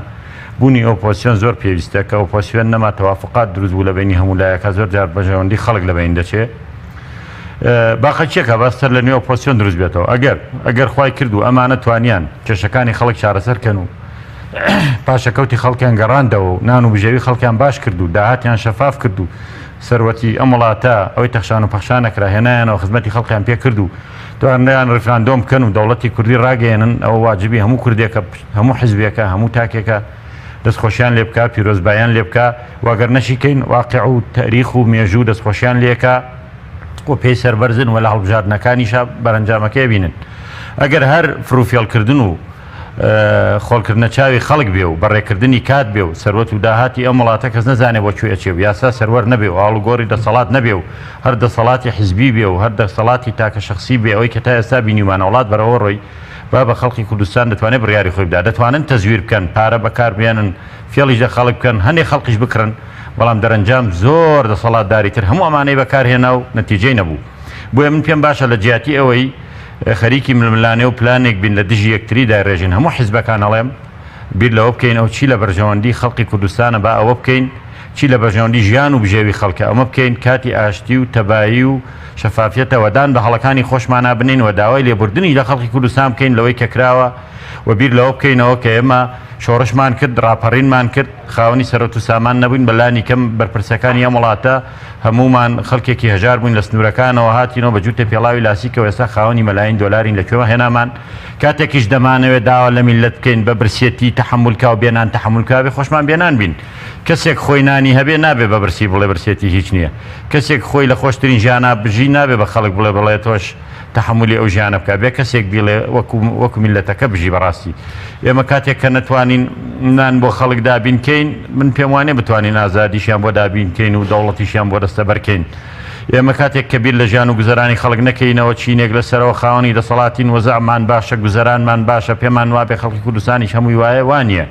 بوونی ئۆپۆزیسیۆن زۆر پێویستە کە ئۆپۆزیسیۆن نەما تەوافقات دروست بوو لە بەینی هەموو لایەکا زۆر جار بەرژەوەندی خەڵک لە بەین دەچێ باقە چیەکە با سەر لە نوێ ئۆپۆزیسیۆن دروست بێتەوە ئەگەر ئەگەر خوای کرد و ئەمانە توانیان کێشەکانی خەڵک چارەسەر کەن و پاشەکەوتی خەڵکیان گەڕاندەوە و نان و بژێوی خەڵکیان باش کرد و داهاتیان شەفاف کرد و سەروەتی ئەم وڵاتە ئەوەی تەخشان و پەخشان نەکرا هێنایانەوە خزمەتی خەڵکیان پێ کرد و توانیان ڕیفراندۆم بکەن و دەوڵەتی کوردی ڕاگەیەنن ئەوە واجبی هەموو کوردێکە هەموو حزبێکە هەموو تاکێکە دەستخۆشیان لێ بکا پیرۆزبایان لێ بکا و گەر نەشیکەین واقع و تەریخ و مێژوو دەستخۆشیان لێکا و پێی سەربەرزن و لە هەڵبژاردنەکانیشا بەرەنجامەکەی بینن ئەگەر هەر فروفێڵکردن و خۆڵکردنە چاوی خەڵک بێ و بەڕێکردنی کات بێ و سەروەت و داهاتی ئەم وڵاتە کەس نەزانێ بۆ کوێ ئەچێ و یاسا سەروەر نەبێ و ئاڵوگۆڕی دەسەڵات نەبێ و هەر دەسەڵاتی حزبی بێ و هەر دەسەڵاتی تاکە شەخسی بێ ئەوەی کە تا ئێستا بینیومانە وڵات بەرەوە ڕۆی با بە خەڵکی کوردستان دەتوانێ بڕیاری خۆی بدا دەتوانن تەزویر بکەن پارە بەکار بێنن فێڵیش لە خەڵک بکەن هەنێ خەڵکیش بکڕن بەڵام دەرەنجام زۆر دەسەڵاتداری تر هەموو ئەمانەی بەکار هێنا و نەتیجەی نەبوو بۆیە من پێم باشە لە جیاتی ئەوەی خەریکی ململانێ و پلانێک بین لە دژی یەکتری دایڕێژین هەموو حیزبەکان ئەڵێم بیر لەوە بکەین ئەو چی لە بەرژەوەندی خەڵقی کوردستانە با ئەوە بکەین چی لە بەرژەوەندی ژیان و بژێوی خەڵکە ئەمە بکەین کاتی ئاشتی و تەبایی و شەفافیەتە وە دان بە هەڵەکانی خۆشمانا بنێین وە داوای لێبوردنیش لە خەڵقی کوردستان بکەین لەوەی کە کراوە وە بیر لەوە بکەینەوە کە ئێمە شۆڕشمان کرد ڕاپەڕینمان کرد خاوەنی سەرەوت و سامان نەبووین بە لانی کەم بەرپرسەکانی ئەم وڵاتە هەموومان خەڵکێکی هەژار بووین لە سنوورەکانەوە هاتینەوە بە جووتێ پێڵاوی لاسیکەوە ئێستا خاوەنی مەلایین دۆلارین لە کوێوە هێنامان کاتێکیش دەمانەوێت داوا لە میللەت بکەین بە برسیەتی تەحەمول کا و بێ نان تەحەمول کا بێ خۆشمان بێ نان بین کەسێک خۆی نانی هەبێ نابێ بە برسی بڵێ برسێتی هیچ نییە کەسێک خۆی لە خۆشترین ژیانا بژی نابێ بە خەڵک بڵێ بڵێ تۆش تەحەمولی ئەو ژیانە بکە بێ کەسێک بیڵێ وەکو وەکو میللەتەکە بژی بەڕاستی ئێمە کاتێک کە نەتوانین نان بۆ خەڵک دابین کەین من پێم وانیە بتوانین ئازادیشیان بۆ دابین کەین و دەوڵەتیشیان بۆ دەستەبەر کەین ئێمە کاتێک کە بیر لە ژیان و گوزەرانی خەڵک نەکەینەوە چینێک لە سەرەوە خاوەنی دەسەڵاتین وەزعمان باشە گوزەرانمان باشە پێمان وابێ خەڵکی کوردستانیش هەمووی وایە وانیە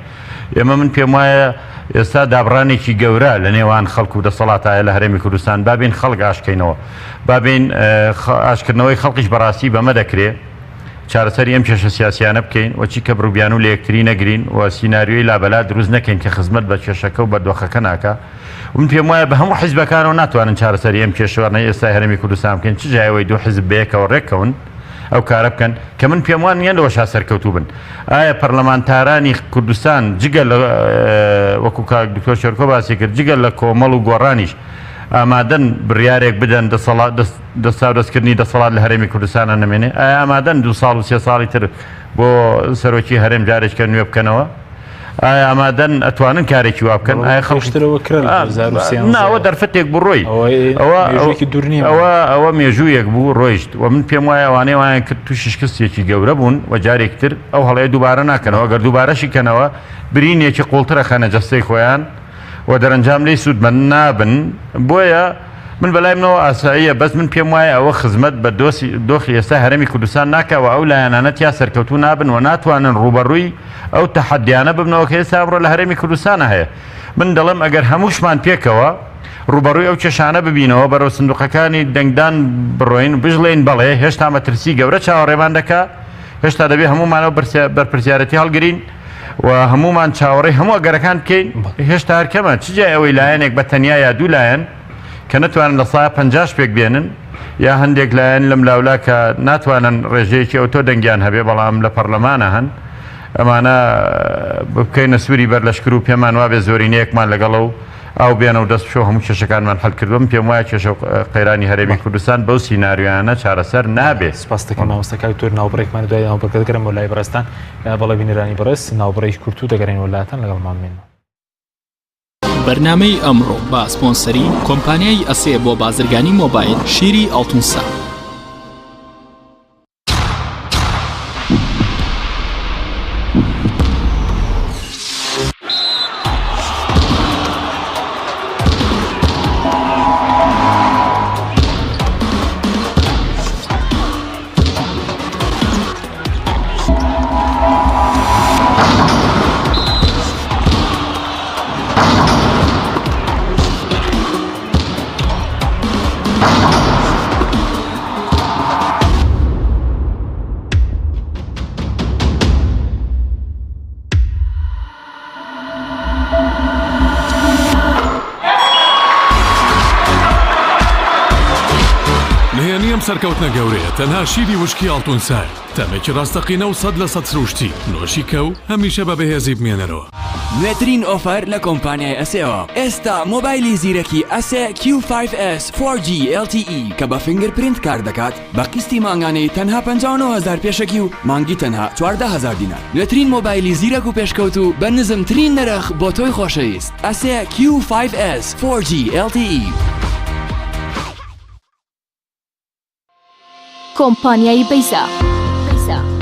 ئێمە من پێم وایە ئێستا دابڕانێکی گەورە لە نێوان خەڵک و دەسەڵاتایە لە هەرێمی کوردستان با بێین خەڵک ئاشکەینەوە با بێین ئاشکردنەوەی خەڵکیش بەڕاستی بەمە دەکرێ چارەسەری ئەم کێشە سیاسیانە بکەین و چی کە بڕوبیانوو لە یەکتری نەگرین و سیناریۆی لابەلا دروست نەکەین کە خزمەت بە کێشەکە و بە دۆخەکە ناکا من پێم وایە بە هەموو حیزبەکانەوە ناتوانن چارەسەری ئەم کێشانەی ئێستای هەرێمی کوردستان بکەین چ جای ئەوەی دوو حیزب بەیەکەوە ڕێککەون ئەو کارە بکەن کە من پێم وان نییە لەوەشا سەرکەوتوو بن ئایا پەرلەمانتارانی کوردستان جگە لە وەکو کاک دکتۆر شێرکۆ باسی کرد جگە لە کۆمەڵ و گۆڕانیش ئامادەن بڕیارێک بدەن دەسەڵات دەستاودەستکردنی دەسەڵات لە هەرێمی کوردستانە نەمێنێ ئایا ئامادەن دو ساڵ و سێ ساڵی تر بۆ سەرۆکی هەرێم جارێکە نوێ بکەنەوە ئایا ئامادەن ئەتوانن کارێکی وا بکەن؟ ئایا خەڵک پێشترەوە کرا لە 2013 نا ئەوە دەرفەتێک بوو ڕۆی ئەوە مێژوویەکی دوور نییە ئەوە ئەوە مێژوویەک بوو ڕۆیشت و من پێم وایە ئەوانەی وایان کرد تووشی شکستێکی گەورە بوون و جارێکی تر ئەو هەڵەیە دووبارە ناکەنەوە گەر دووبارەشی کەنەوە برینێکی قوڵتر ئەخەنە جەستەی خۆیان و دەرەنجام لێی سوودمەند نابن بۆیە من بەلای منەوە ئاساییە بەس من پێم وایە ئەوە خزمەت بە دۆسی دۆخی ئێستا هەرێمی کوردستان ناکا و ئەو لایەنانە تیا سەرکەوتوو نابن و ناتوانن ڕووبەڕووی ئەو تەحەدیانە ببنەوە کە ئێستا ئەمڕۆ لە هەرێمی کوردستانە هەیە من دەڵێم ئەگەر هەمووشمان پێکەوە ڕووبەڕووی ئەو کێشانە ببینەوە بەرەو سندوقەکانی دەنگدان بڕۆین بژڵێین بەڵێ هێشتا مەترسی گەورە چاوەڕێمان دەکا هێشتا دەبێ هەموومان ئەو بەرپرسیارەتی هەڵگرین و هەموومان چاوەڕێی هەموو ئەگەرەکان بکەین هێشتا هەر کەمە چ جای ئەوەی لایەنێک بە تەنیا یا دوو لایەن کە نەتوانن لە سایە پەنجاش پێک بێنن یا هەندێک لایەن لەم لاولا کە ناتوانن ڕێژەیەکی ئەوتۆ دەنگیان هەبێ بەڵام لە پەرلەمانە هەن. ئەمانە بکەینە سووری بەر لەشکر و پێمان وابێ زۆرینەیەکمان لەگەڵە و ئاو بێنە و دەست بشۆ هەموو کێشەکانمان حەل کردووە. من پێم وایە کێشە و قەیرانی هەرێمی کوردستان بەو سیناریۆیانە چارەسەر نابێ. سپاست دەکەم مامۆستا کاک دکتۆر. ناوبڕێکمان دوای ناوبڕەکە دەگەرێمەوە لای بەڕێزتان. بەڵێ بینەرانی بەڕێز ناوبڕێکی کورت و دەگەرێنەوە لاتان لەگەڵمان بمێنەوە. بەرنامەی ئەمڕۆ بە سپۆنسەری کۆمپانیای ئەسێ بۆ بازرگانی مۆبایل شیری ئاڵتونسا. نهێنی ئەم سەرکەوتنە گەورەیە تەنها شیری وشکی ئاڵتونسایە، تامێکی ڕاستەقینە و 100% سروشتی، نۆشی کە و هەمیشە بە بەهێزی بمێنەرەوە. نوێترین ئۆفەر لە کۆمپانیای ئەسێوە، ئێستا مۆبایلی زیرەکی ئەسێ کیو فایڤ ئێس فۆر جی ئێڵ تی ئی کە بە fingerprint کار دەکات بە قیستی مانگانەی تەنها 59 هەزار پێشەکی و مانگی تەنها 14 هەزار دینار. نوێترین مۆبایلی زیرەک و پێشکەوتوو بە نزمترین نرخ بۆ تۆی خۆشەویست ئەسێ کیو فایڤ ئێس فۆر جی ئێڵ تی ئی. کۆمپانیای بەیزا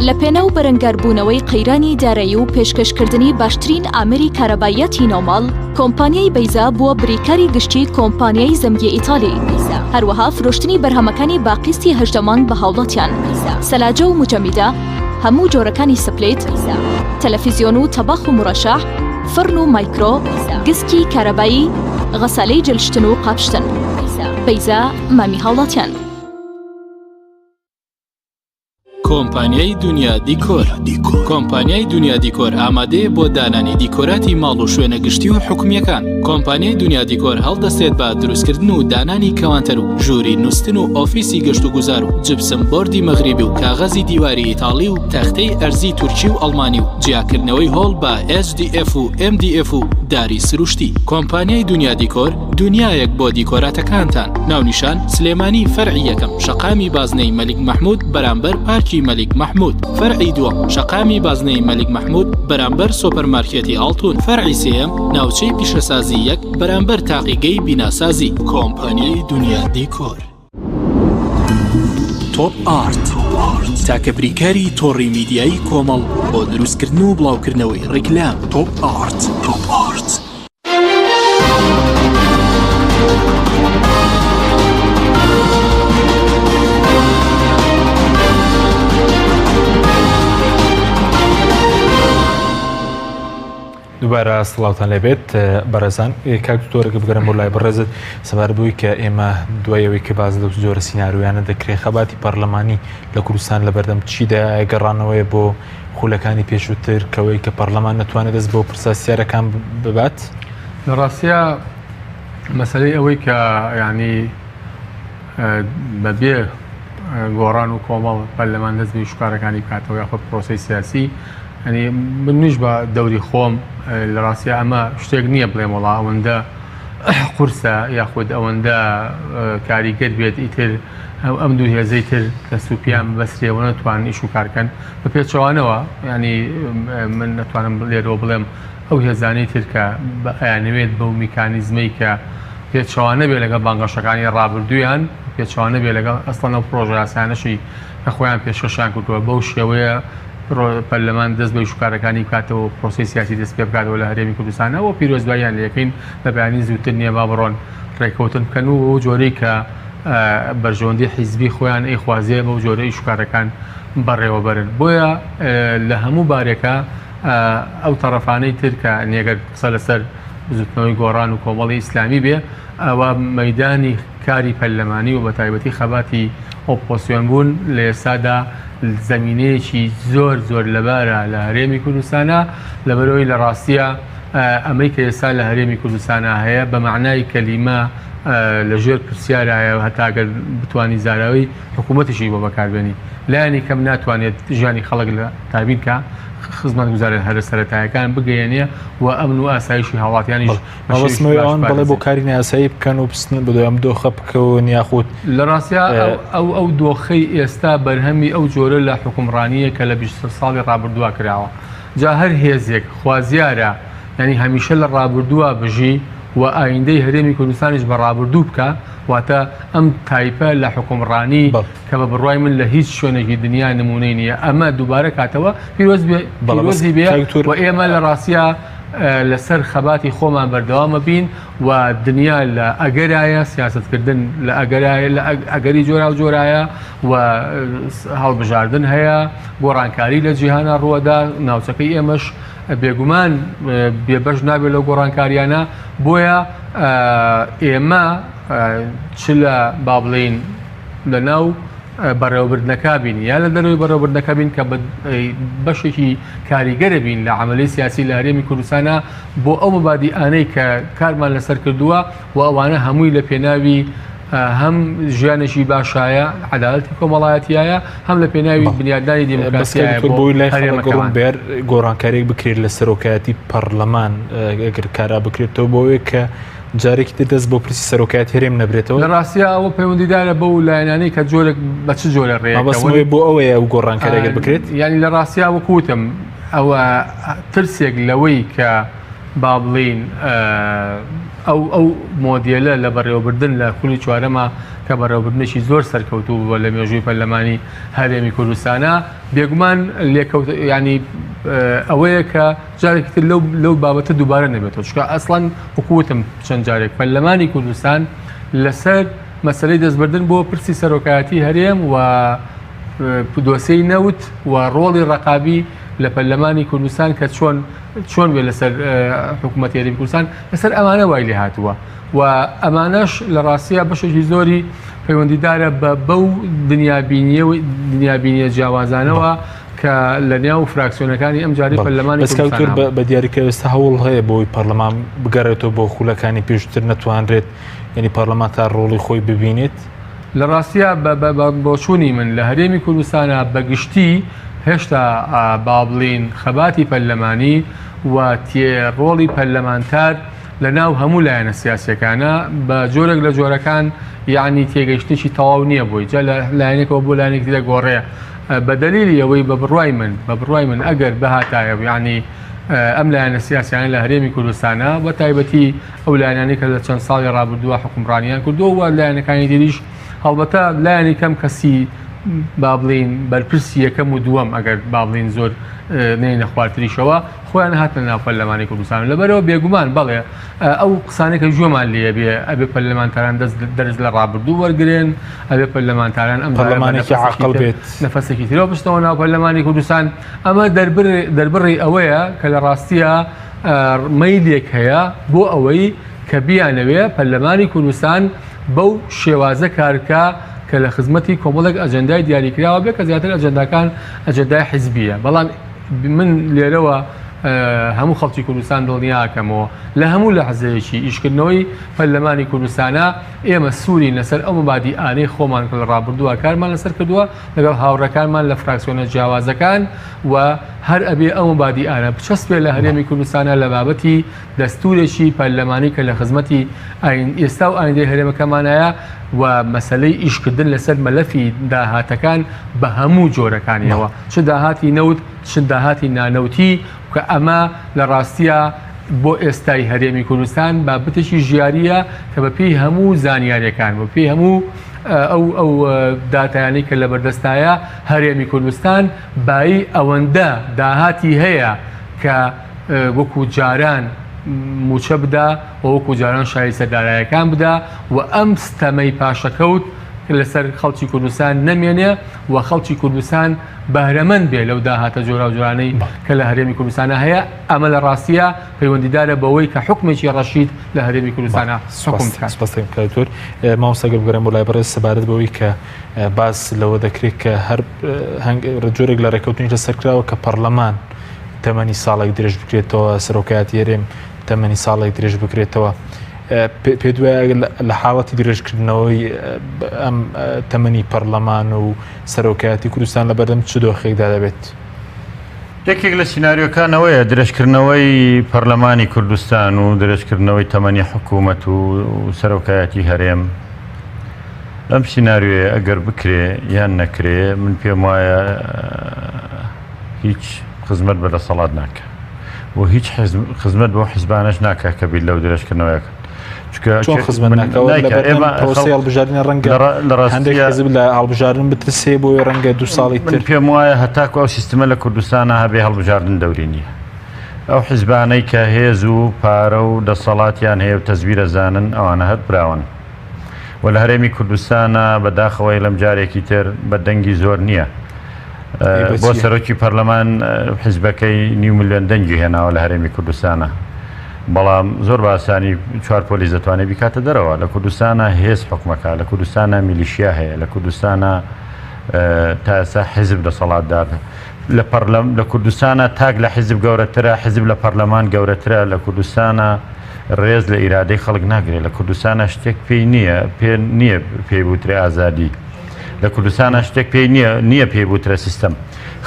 لە پێناو بەرەنگاربوونەوەی قەیرانی دارایی و پێشکەشکردنی باشترین ئامێری کارەباییاتی ناوماڵ، کۆمپانیای بەیزا بووە بریکاری گشتی کۆمپانیای زەمگی ئیتالی، هەروەها فرۆشتنی بەرهەمەکانی بە قیستی 18 مانگ بە هاوڵاتیان، سەلاجە و موجەمیدە، هەموو جۆرەکانی split، تەلەفیزیۆن و تەباخ و مورەشەح، فڕن و مایکرۆ، گسکی کارەبایی، غەسالەی جلشتن و قاپشتن. بەیزا مامی هاوڵاتیان. کۆمپانیای دونیا دیکۆر کۆمپانیای دونیا دیکۆر ئامادەیە بۆ دانانی دیکۆراتی ماڵ و شوێنە گشتی و حکومییەکان. کۆمپانیای دونیا دیکۆر هەڵدەستێت بە دروستکردن و دانانی کەوانتەر و ژووری نوستن و ئۆفیسی گەشتوگوزار و جپسم بۆردی مەغریبی و کاغەزی دیواری ئیتاڵی و تەختەی ئەرزی تورکی و ئەڵمانی و جیاکردنەوەی هۆڵ بە HDF و MDF و داری سروشتی. کۆمپانیای دونیا دیکۆر دونیایەک بۆ دیکۆراتەکانتان. ناونیشان، سلێمانی فەرعی یەکەم شەقامی بازنەی مەلیک مەحمود بەرامبەر پارکی مەلیک مەحمود فەرعی دووەم شەقامی بازنەی مەلیک مەحمود بەرامبەر سۆپەرمارکێتی ئاڵتون فەرعی سێیەم ناوچەی پیشەسازی یەک بەرامبەر تاقیگەی بیناسازی. کۆمپانیای دونیا دیکۆر. تۆپ ئارت تاکە بریکاری تۆڕی میدیایی کۆمەڵ بۆ دروستکردن و بڵاوکردنەوەی ڕیکلام. تۆپ ئارت. تۆپ ئارت. دووبارە سڵاوتان لێبێت بەڕێزان کاک دکتۆرەکە بگەرم بۆ لای بەڕێزت سەبارەت بەوەی کە ئێمە دوای ئەوەی کە باز لەو جۆرە سیناریۆیانە دەکرێت خەباتی پەرلەمانی لە کوردستان لە بەردەم چیدا گەڕانەوەی بۆ خولەکانی پێشووتر کەوەی کە پەرلەمان نەتوانێت دەست بۆ پرسە سیارەکان ببات؟ لە ڕاستیا مەسەلەی ئەوەی کە ینی بەبێ گۆڕان و کۆمەڵ پەرلەمان دەست بە شکارەکانی بکاتەوە یاخود پرۆسی سیاسی ینی منیش بە دەوری خۆم لە ڕاستیا ئەمە شتێک نییە بڵێم وڵا ئەوەندە قورسە یاخود ئەوەندە کاریگەر بێت ئیتر ئەم دوو هێزەی تر دەست و پیان بەسرێ و نەتوانن ئیش و کارکەن بە پێچەوانەوە ینی من نەتوانم لێرەوە بڵێم ئەو هێزانەی تر کە ئەیانەوێت بەو میکانیزمەی کە پێچەوانە بێ لەگەڵ بانگەشەکانی ڕابردوویان پێچەوانە بێ لەگەڵ ئەسڵەن ئەو پرۆژە یاسایانەشی کە خۆیان پێشکەشیان کردووە بەو شێوەیە پەرلەمان دەست بە ئیشوکارەکانی بکاتەوە پرۆسەی سیاسی دەست پێ بکاتەوە لە هەرێمی کوردستانەوە پیرۆزباییان لێکەین بە بەیانی زووتر نییە با بڕۆن ڕێککەوتن بکەن و ئەو جۆرەی کە بەرژەوەندی حیزبی خۆیان ئەیخوازێ بەو جۆرە ئیشوکارەکان بەڕێوەبەرن بۆیە لە هەموو بارێکە ئەو تەڕەفانەی تر کە نێگەر قسە لەسەر بزوتنەوەی گۆڕان و کۆمەڵی ئیسلامی بێ ئەوە مەدانی کاری پەرلەمانی و بەتایبەتی خەباتی ئۆپۆسیۆن بوون لە ئێستادا زمینەیەکی زۆر زۆر لەبارە لە هەرێمی کوردستانە لەبەرەوەی لە ڕاستیە ئەمەی کە ئێستا لە هەرێمی کوردستانە هەیە بە مەعنای کەلیمە لە ژێر پرسیارایە هەتا گەر بتانی زاراوەی حکوومەتیشی بۆ بەکاربێنی لایەنی کەم ناتوانێت ژیانی خەڵک لە تابین کە خزمەتگوزارە هەرە سەرەتایەکان بگەیەنێ و ئەمن و ئاسایشی هاوڵاتیانیش مەبەستمەوەی ئەوان بەڵێ بۆ کاری نایاسایی بکەن و بچن بەدوای ئەم دۆخە بکەون یاخود لە ڕاستیا ئەو ئەو دۆخەی ئێستا بەرهەمی ئەو جۆرە لە حوکمڕانییە کە لە 20 ساڵی ڕابردووە کراوە جا هەر هێزێک خوازیارە یانی هەمیشە لە ڕابردووە بژی و ئایندەی هەرێمی کوردستانیش بە ڕابردوو بکا واتە ئەم تایپە لە حوکمڕانی کە بە بڕوای من لە هیچ شوێنێکی دنیا نمونەی نییە ئەمە دووبارە کاتەوە پیرۆز بێ پیرۆزی بێ و ئێمە لە ڕاستیا لەسەر خەباتی خۆمان بەردەوامە بین و دنیا لە ئەگەرایە سیاستکردن لە ئەگەرایە لە ئەگەری جۆرا و جۆرایە و هەڵبژاردن هەیە گۆڕانکاری لە جیهانە ڕووەدا ناوچەکەی ئێمەش بێگومان بێبەش نابێت لەو گۆڕانکاریانە بۆیە ئێمە چ لە با بڵین لە ناو بەڕێوەبردنەکە بین یا لە دەرەوەی بەڕێوەبردنەکە بین کە بەشێکی کاریگەرە بین لە عملی سیاسی لە هەرێمی کوردستانە بۆ ئەو مەبادی ئانەی کە کارمان لەسەر کردووە و ئەوانە هەمووی لە پێناوی هەم ژیانێکی باشایە عدالەتی کۆمەڵایەتیایە هەم لە پێناوی بنیادانی دیموکراسیایە بۆی لای هەرێمەکەمان بێر گۆڕانکاریێک بکرێت لە سەرۆکایەتی پەرلەمان ئەگەر کارا بکرێتەوە بۆیە کە جارێکی تر دەست بۆ پرسی سەرۆکایەتی هەرێم نەبرێتەوە؟ لە ڕاستیا ئەوە پەیوەندیدارە بەو لایەنانەی کە جۆرێک بە چ جۆرە ڕێیەکەون. مەبەستم ئەوەیە بۆ ئەوەیە ئەو گۆڕانکارییە گەر بکرێت. یانی لە ڕاستیا وەکو وتم ئەوە ترسێک لەوەی کە با بڵێین ئەو ئەو مۆدێلە لە بەڕێوەبردن لە خولی چوارەما کە بەڕێوەبردنێکی زۆر سەرکەوتوو بووە لە مێژووی پەرلەمانی هەرێمی کوردستانا بێگومان لێکەوت ینی ئەوەیە کە جارێکی تر لەو لەو بابەتە دووبارە نەبێتەوە چونکە ئەسڵەن وەکو وتم چەند جارێک پەرلەمانی کوردستان لەسەر مەسەلەی دەستبردن بۆ پرسی سەرۆکایەتی هەرێم و دۆسیەی نەوت و ڕۆڵی ڕەقابی لە پەرلەمانی کوردستان کە چۆن چۆن بێ لەسەر حکوومەتی هەرێمی کوردستان لەسەر ئەمانە وای لێ هاتووە و ئەمانەش لە ڕاستیە بەشێکی زۆری پەیوەندیدارە بە بەو دنیابینیە دنیابینیە جیاوازانەوە کە لە نێو فراکسیۆنەکانی ئەم جارەی پەرلەمانی بەس کاک کوردستان دکتۆر هەبوو. بە دیاریکراوی ئێستا هەوڵ هەیە بۆی پەرلەمان بگەڕێتەوە بۆ خولەکانی پێشتر نەتوانرێت یعنی پەرلەمانتار ڕۆڵی خۆی ببینێت؟ لە ڕاستیا بە بە بە بۆچوونی من لە هەرێمی کوردستانا بە گشتی هێشتا با بڵێین خەباتی پەرلەمانی و تێ ڕۆڵی پەرلەمانتار لە ناو هەموو لایەنە سیاسیەکانە بە جۆرێک لە جۆرەکان یعنی تێگەیشتنێکی تەواو نییە بۆی جا لە لایەنێکەوە بۆ لایەنێکی دەگۆڕێ بە دەلیلی ئەوەی بە بڕوای من بە بڕوای من ئەگەر بهاتایە یعنی ئەم لایەنە سیاسیانە لە هەرێمی کوردستانە بە تایبەتی ئەو لایەنانەی کە لە چەند ساڵی ڕابردووە حکومڕانیان کردووە و لایەنەکانی دیریش هەڵبەتە لایەنی کەم کەسی با بڵین بەرپرسی یەکەم و دووەم ئەگەر با بڵین زۆر نێنە خوارتریشەوە خۆیان هاتنە ناو پەرلەمانی کوردستان لەبەرەوە بێگومان بەڵێ ئەو قسانەی کە گوێمان لێ بێ ئەبێ پەرلەمانتاران دەست دەرس لە ڕابردوو وەرگرن ئەبێ پەرلەمانتاران ئەم پەرلەمانێکی عاقڵ بێت نەفەسێکی ترەوە بچنەوە ناو پەرلەمانی کوردستان ئەمە دەربڕی ئەوەیە کە لە ڕاستیە مەیلێک هەیە بۆ ئەوەی کە بیانەوێ پەرلەمانی کوردستان بەو شێوازە کارکە کە لە خزمەتی کۆمەڵێک ئەجەندای دیاریکراوە بێ کە زیاتر ئەجەنداکان ئەجەندای حیزبیە بەڵام من لێرەوە هەموو خەڵکی کوردستان دڵنیاکەمەوە لە هەموو لەحزەیەکی ئیشکردنەوەی پەرلەمانی کوردستانە ئێمە سوورین لەسەر ئەو مەبادیئانەی خۆمان کە لە ڕابردووە کارمان لەسەر کردووە لەگەڵ هاوڕێکانمان لە فراکسیۆنە جیاوازەکان و هەر ئەبێ ئەو مەبادیئانە بچەسپێ لە هەرێمی کوردستانە لە بابەتی دەستورێکی پەرلەمانی کە لە خزمەتی ئێستا و ئایندەی هەرێمەکەمانایە و مەسەلەی ئیشکردن لەسەر مەلەفی داهاتەکان بە هەموو جۆرەکانیەوە چ داهاتی نەوت چ داهاتی نانەوتی کە ئەمە لە ڕاستیا بۆ ئێستای هەرێمی کوردستان بابەتێکی ژیارییە کە بە پێی هەموو زانیاریەکان بە پێی هەموو ئەو ئەو داتایانەی کە لەبەردەستایە هەرێمی کوردستان بایی ئەوەندە داهاتی هەیە کە وەکو جاران موچە بدا و وەکو جاران شایستە دارایەکان بدا و ئەم ستەمەی پاشەکەوت لەسەر خەڵکی کوردستان نەمێنێ و خەڵکی کوردستان بەهرەمەند بێ لەو داهاتە جۆراوجۆرانەی کە لە هەرێمی کوردستانە هەیە، ئەمە لە ڕاستییا پەیوەندیدارە بەوەی کە حوکمێکی ڕەشید لە هەرێمی کوردستانە حوکم بکات. سپاس دەکەم کاک دکتۆر. مامۆستا گەر بگەڕێم بۆ لای بەڕێز سەبارەت بەوەی کە باس لەوە دەکرێت کە هەر جۆرێک لە ڕێککەوتنیش لەسەر کراوە کە پەڕلەمان تەمەنی ساڵێک درێژ بکرێتەوە، سەرۆکایەتی هەرێم تەمەنی ساڵێک درێژ بکرێتەوە. پێت وایە لە حاڵەتی درێژکردنەوەی ئەم تەمەنی پەرلەمان و سەرۆکایەتی کوردستان لە بەردەم چ دۆخێکدا دەبێت؟ یەکێک لە سیناریۆکان ئەوەیە درێژکردنەوەی پەرلەمانی کوردستان و درێژکردنەوەی تەمەنی حکوومەت و سەرۆکایەتی هەرێم ئەم سیناریۆیە ئەگەر بکرێ یان نەکرێ من پێم وایە هیچ خزمەت بە دەسەڵات ناکە و هیچ خزمەت بۆ حزبانەش ناکە کە بیر لەو درێژکردنەوەیەکەن چۆن خزمەت ناکەوە ئێمە پرۆسەی هەڵبژاردنە ڕەنگە لە هەندێک حزب لە هەڵبژاردن بترسێ بۆیە ڕەنگە دو ساڵی تر پێم وایە هەتاکو ئەو سیستمە لە کوردستانە هەبێ هەڵبژاردن دەوری نییە ئەو حزبانەی کە هێز و پارە و دەسەڵاتیان هەیە و تەزویرە زانن ئەوانە هەر براون و لە هەرێمی کوردستانە بە داخەوەی لەم جارێکی تر بە دەنگی زۆر نییە بۆ سەرۆکی پەرلەمان حیزبەکەی نیو ملیۆن دەنگی هێناوە لە هەرێمی کوردستانە بەڵام زۆر بە ئاسانی چوار پۆلیس دەتوانێت بیکاتە دەرەوە لە کوردستانە هێز حکومەکە لە کوردستانە میلیشیا هەیە لە کوردستانە تا ئێستا حیزب دەسەڵاتدار لە پەرلەم لە کوردستانە تاک لە حیزب گەورەترە حیزب لە پەرلەمان گەورەترە لە کوردستانە ڕێز لە ئیرادەی خەڵک ناگرێت لە کوردستانە شتێک پێی نییە پێ نییە پێی بوترێ ئازادی لە کوردستانە شتێک پێی نییە نییە پێی بوترە سیستەم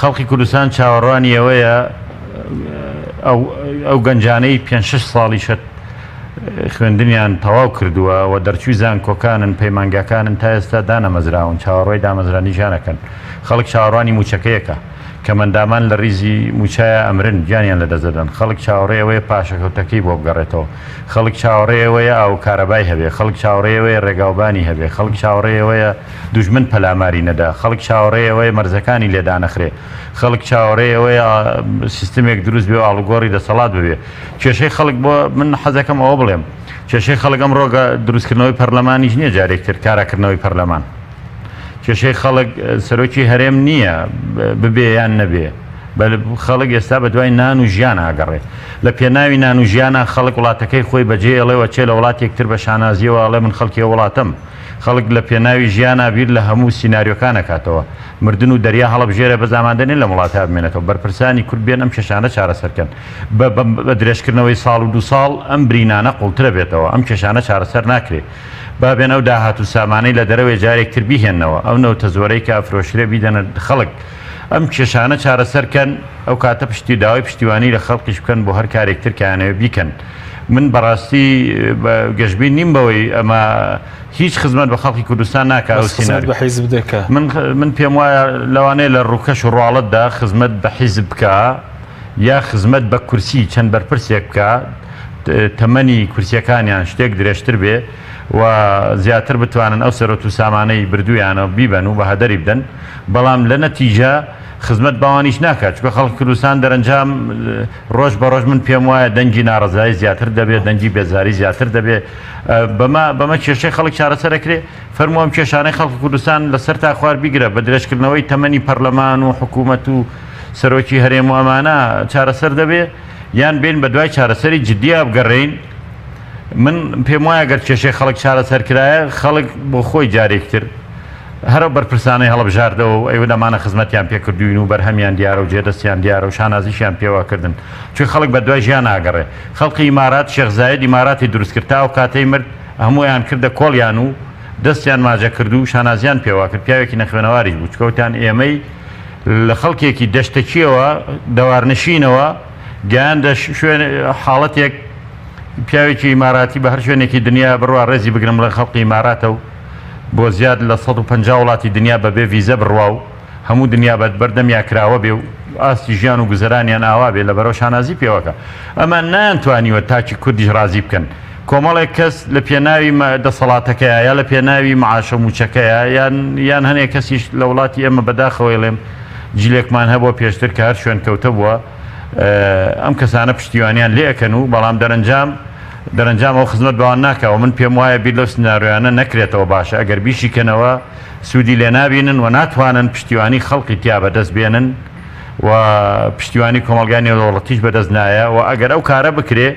خەڵکی کوردستان چاوەڕوانی ئەوەیە ئەو ئەو گەنجانەی پێ شش ساڵیشە خوێندنیان تەواو کردووە و دەرچووی زانکۆکانن پەیمانگاکانن تا ئێستا دانەمەزراون چاوەڕۆی دامەزرانی ژیانەکەن خەڵک چاوەڕوانی موچەکەیەکە کەمەندامان لە ریزی موچایە ئەمرن گیانیان لەدەست دەدەن خەڵک چاوەڕێ ئەوەیە پاشەکەوتەکەی بۆ بگەڕێتەوە خەڵک چاوەڕێ ئەوەیە ئاو و کارەبای هەبێ خەڵک چاوەڕێ ئەوەیە ڕێگاوبانی هەبێ خەڵک چاوەڕێ ئەوەیە دوژمن پەلاماری نەدا خەڵک چاوەڕێ ئەوەیە مەرزەکانی لێ دانەخرێ خەڵک چاوەڕێ ئەوەیە سیستمێک دروست بێ و ئاڵوگۆڕی دەسەڵات ببێ کێشەی خەڵک بۆ من حەزەکەم ئەوە بڵێم کێشەی خەڵک ئەمڕۆ دروستکردنەوەی پەرلەمانیش نییە جارێکتر کاراکردنەوەی پەرلەمان کێشەی خەڵک سەرۆکی هەرێم نییە ببێ یان نەبێ خەڵک ئێستا بە دوای نان و ژیان ئاگەڕێ لە پێناوی نان و ژیانە خەڵک وڵاتەکەی خۆی بەجێ ئەڵێ وە چێ لە وڵاتێک تر بە شانازیەوە ئەڵێ من خەڵکی ئەو وڵاتەم خەڵک لە پێناوی ژیانا بیر لە هەموو سیناریۆکان ئەکاتەوە مردن و دەریا هەڵەبژێرە بەس ئامادە نین لەم وڵاتە بمێنێتەوە بەرپرسانی کورد بێن ئەم کێشانە چارەسەر کەن بە بە درێژکردنەوەی ساڵ و دوو ساڵ ئەم برینانە قوڵترە بێتەوە ئەم کێشانە چارەسەر ناکرێ با بێن ئەو داهات و سامانەی لە دەرەوەی جارێک تر بیهێننەوە ئەو نەوتە زۆرەی کە ئەفرۆشرێ بیدەنە خەڵک ئەم کێشانە چارەسەر کەن ئەو کاتە پشتی داوای پشتیوانی لە خەڵکیش بکەن بۆ هەر کارێک تر کە ئەیانەوێ بیکەن من بەڕاستی گەشبین نیم بەوەی ئەمە هیچ خزمەت بە خەڵکی کوردستان ناکا ئەو بەس خزمەت سیناریۆ بە حیزب دەکا. من من پێم وایە لەوانەیە لە ڕووکەش و ڕواڵەتدا خزمەت بە حیزب بکا یا خزمەت بە کورسی چەند بەرپرسێک بکا تەمەنی کورسیەکانیان شتێک درێژتر بێ و زیاتر بتوانن ئەو سەرۆت و سامانەی بردوویانە بیبەن و بە هەدەری بدەن بەڵام لە نەتیجە خزمەت بەوانیش ناکات چونکە خەڵکی کوردستان دەرەنجام ڕۆژ بە ڕۆژ من پێم وایە دەنگی ناڕەزایی زیاتر دەبێت دەنگی بێزاری زیاتر دەبێت بەمە بەمە کێشەی خەڵک چارەسەر ئەکرێ فەرموو ئەم کێشانەی خەڵکی کوردستان لەسەر تا خوار بیگرە بە درێژکردنەوەی تەمەنی پەرلەمان و حکوومەت و سەرۆکی هەرێم و ئەمانە چارەسەر دەبێ یان بێن بە دوای چارەسەری جددیا بگەڕێین من پێم وایە گەر کێشەی خەڵک چارەسەر کرایە خەڵک بۆ خۆی جارێکتر هەر ئەو بەرپرسانەی هەڵبژاردەوە و ئەیوت ئەمانە خزمەتیان پێکردووین و بەرهەمیان دیارە و جێدەستیان دیارە و شانازیشیان پێوە کردن چون خەڵک بەدوای ژیان ئاگەڕێ خەڵکی ئیمارات شێخ زاید ئیماراتی دروست کرد تا ئەو کاتەی مرد هەموویان کردە کۆڵیان و دەستیان ماجە کرد و شانازیان پێوە کرد پیاوێکی نەخوێنەواریش بوو چونکە وتیان ئێمەی لە خەڵکێکی دەشتەکیەوە دەوارنشینەوە گەیاندە شوێن حاڵەتێک پیاوێکی ئیماراتی بە هەر شوێنێکی دنیا بڕوا ڕێزی بگرن بڵێن خەڵکی ئیماراتە و بۆ زیاد لە 150 وڵاتی دنیا بەبێ ڤیزە بڕوا و هەموو دنیا بە بەردەمیا کراوە بێ و ئاستی ژیان و گوزەرانیان ئاوا بێ لەبەرەوە شانازی پێوەکە ئەمان نەیانتوانیوە تاکی کوردیش ڕازی بکەن کۆمەڵێک کەس لە پێناوی دەسەڵاتەکەیا یا لە پێناوی معاشە و موچەکەیا یان یان هەنێک کەسیش لە وڵاتی ئێمە بەداخەوە ئەڵێم جیلێکمان هەبووە پێشتر کە هەر شوێنکەوتە بووە ئەم کەسانە پشتیوانیان لێ ئەکەن و بەڵام دەرەنجام دەرەنجام ئەو خزمەت بەوان ناکا و من پێم وایە بیر لەو سناریۆیانە نەکرێتەوە باشە ئەگەر بیشی کەنەوە سوودی لێ نابینن و ناتوانن پشتیوانی خەڵقی تیا بەدەست بێنن و پشتیوانی کۆمەڵگای نێودەوڵەتیش بەدەست نایە و ئەگەر ئەو کارە بکرێ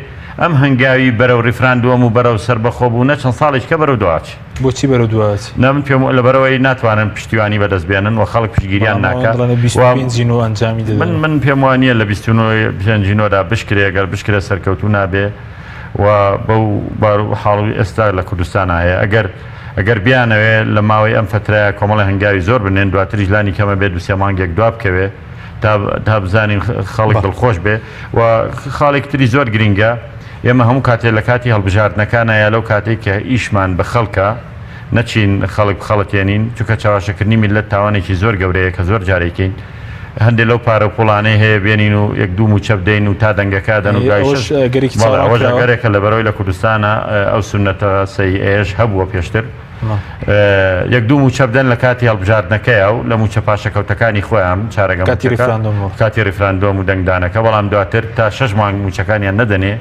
ئەم هەنگاوی بەرەو ڕیفراندۆم و بەرەو سەربەخۆبوونە چەند ساڵێکە بەرەو دواچ. بۆچی بەرەو دواچ؟ نا من پێم لەبەرئەوەی ناتوانن پشتیوانی بەدەست بێنن و خەڵک پشتگیریان بەڵام ئەوان ناکا دەڵێن و 25 ی نۆ ئەنجامی من دەدەن. من پێم وا نییە لە 29 پێنجی نۆدا بشکرێ گەر بشکرێ سەرکەوتوو نابێ. و بەو بار و حاڵی ئێستا لە کوردستانا هەیە ئەگەر ئەگەر بیانەوێ لە ماوەی ئەم فەترەیە کۆمەڵی هەنگاوی زۆر بنێن دواتریش لانی کەمە بێت دوسێ مانگێک دوا بکەوێ تا تا بزانین خەڵک دڵخۆش بێ و خاڵێک تری زۆر گرینگە ئێمە هەموو کاتێ لە کاتی هەڵبژاردنەکانە یا لەو کاتێک کە ئیشمان بە خەڵکە نەچین خەڵک بخەڵەتێنین چونکە چەواشەکردنی میللەت تاوانێکی زۆر گەورەیە کە زۆر جارێکین هەندێک لەو پارە و پوڵانەی هەیە بێنین و یەک دوو مووچە بدەین و تا دەنگەکە دەن و دوای ئەوەش شەش ئەگەرێکی بەڵێ چاوەڕوان ئەوەش کراوە. ئەگەرێکە لەبەرەوەی لە کوردستانە ئەو سوننەتە سەیئەیەش هەبووە پێشتر یەک دوو مووچە بدەن لە کاتی هەڵبژاردنەکەیا و لە مووچە پاشەکەوتەکانی خۆیان چارەگە کاتی مووچەکە ریفراندۆم بوو. کاتی ریفراندۆم و دەنگدانەکە بەڵام دواتر تا شەش مانگ مووچەکانیان نەدەنێ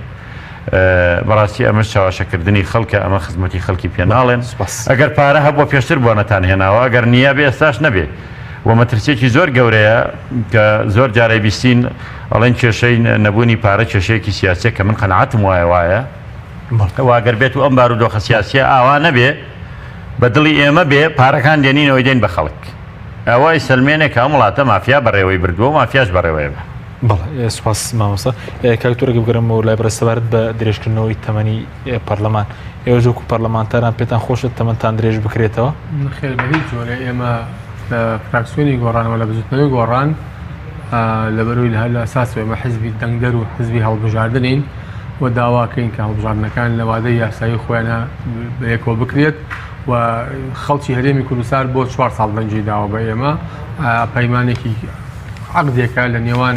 بەڕاستی ئەمەش چەواشەکردنی خەڵکە ئەمە خزمەتی خەڵکی پێ ناڵێن ئەگەر پارە هەبووە پێشتر بۆ نەتان هێناوە ئەگەر نییە بێ ئێستاش نەبێ و مەترسیەکی زۆر گەورەیە کە زۆر جارەی بیستین ئەڵێن کێشەی نەبوونی پارە کێشەیەکی سیاسیە کە من قەناعەتم وایە وایە واگەر بێت و ئەم بارودۆخە سیاسیە ئاوا نەبێ بە دڵی ئێمە بێ پارەکان دێنینەوەی دێن بە خەڵک ئەوە ئەیسەلمێنێ کە ئەم وڵاتە مافیا بەڕێوەی بردووە و مافیاش بەڕێوەی بە. بەڵێ سوپاس مامۆستا. کاک تورک بگەرمەوە لای بەڕێز سەبارەت بە درێژکردنەوەی تەمەنی پەرلەمان ئێوەش وەکو پەرلەمانتاران پێتان خۆشە تەمەنتان درێژ بکرێتەوە؟ نەخێر بە هیچ جۆرێ ئێمە لە فراکسیۆنی گۆڕان و لە بزوتنەوەی گۆڕان لەبەرەوەی لە هەر لە ئەساسەوە ئێمە حزبی دەنگدەر و حزبی هەڵبژاردنین و داواکەین کە هەڵبژاردنەکان لە وادەی یاسایی خۆیانە بەیەکەوە بکرێت و خەڵکی هەرێمی کوردستان بۆ چوار ساڵ دەنگی داوە بە ئێمە پەیمانێکی عەقدێکە لە نێوان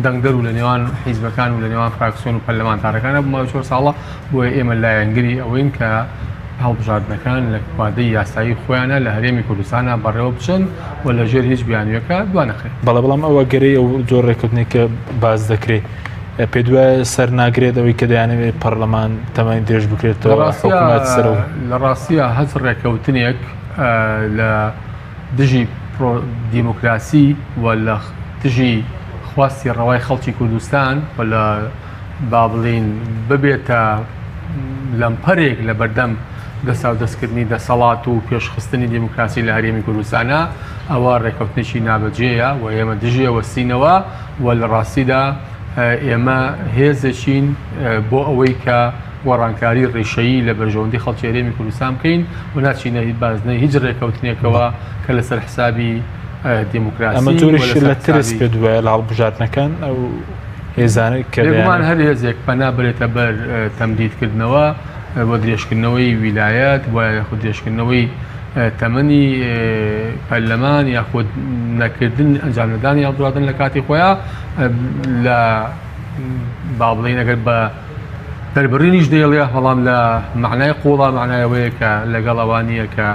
دەنگدەر و لە نێوان حیزبەکان و لە نێوان فراکسیۆن و پەرلەمانتارەکانە بۆ ماوەی چوار ساڵە بۆیە ئێمە لایەنگری ئەوەین کە هەڵبژاردنەکان لە وادەی یاسایی خۆیانە لە هەرێمی کوردستانە بەڕێوە بچن و لە ژێر هیچ بیانوویەکە دوا نەخرێن. بەڵێ بەڵام ئەو ئەگەرەی ئەو جۆر ڕێککەوتنێک کە باس دەکرێت پێت وایە سەر ناگرێت ئەوەی کە دەیانەوێت پەرلەمان تەمەنی درێژ بکرێتەوە حکوومەت سەرەوە؟ لە ڕاستیە هەچ ڕێککەوتنێک لە دژی دیموکراسی و لە دژی خواستی ڕەوای خەڵکی کوردستان و لە با بڵین ببێتە لەمپەرێک لە بەردەم دەساودەستکردنی دەسەڵات و پێشخستنی دیموکراسی لە هەرێمی کوردستانە ئەوە ڕێککەوتنێکی نابەجێیە و ئێمە دژی ئەوەستینەوە و لە ڕاستیدا ئێمە هێزێکین بۆ ئەوەی کە گۆڕانکاری ڕیشەیی لە بەرژەوەندی خەڵکی هەرێمی کوردستان بکەین و ناچینە بازنەی هیچ ڕێککەوتنێکەوە کە لەسەر حسابی دیموکراسی ئەمە جۆرێک لە ترس پێت وایە لە هەڵبژاردنەکان ئەو هێزانە کە بێگومان هەر هێزێک پەنا بەرێتە بەر تەمدیدکردنەوە و درێژکردنەوەی ویلایەت و یاخود درێژکردنەوەی تەمەنی پەرلەمان یاخود نەکردن ئەنجامنەدانی هەڵبژاردن لە کاتی خۆیان لە با بڵێین ئەگەر بە دەربڕینیش دەیڵێ بەڵام لە معنای قوڵا معنایەوەیە کە لەگەڵ ئەوە نییە کە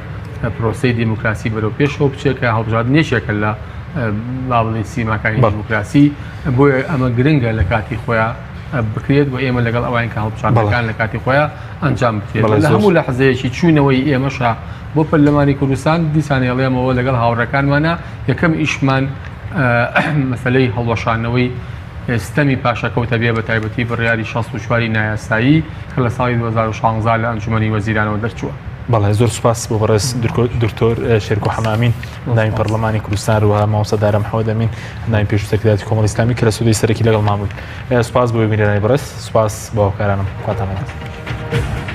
پرۆسەی دیموکراسی بەرەو پێشەوە بچێت کە هەڵبژاردن یەکێکە لە با بڵێین سیماکانی دیموکراسی بۆیە ئەمە گرنگە لە کاتی خۆیان بکرێت و ئێمە لەگەڵ ئەوین کە هەڵبژاردنەکان لە کاتی خۆیان ئەنجام بدرێت لە هەموو لەحزەیەکی چوونەوەی ئێمەشە بۆ پەرلەمانی کوردستان دیسان ئێڵێمەوە لەگەڵ هاوڕێکانمانە یەکەم ئیشمان مەسلەی هەڵوەشانەوەی ستەمی پاشەکەوتە بێ بە تایبەتی بڕیاری 64 نایاسایی کە لە ساڵی 2016 لە ئەنجومەنی وەزیرانەوە دەرچووە. بەڵێ زۆر سوپاس بۆ بەڕێز دکتۆر شێرکۆ حەمامین ئەندامی پەرلەمانی کوردستان هەروەها مامۆستا دارا محەمەد ئەمین ئەندامی پێشوو سەرکردایەتی کۆمەڵی ئیسلامی کە لە سودەی سەرەکی لەگەڵمان بوون سوپاس بۆ بینەرانی بەڕێز سوپاس بۆ هاوکارانم خواتان لەگەڵ.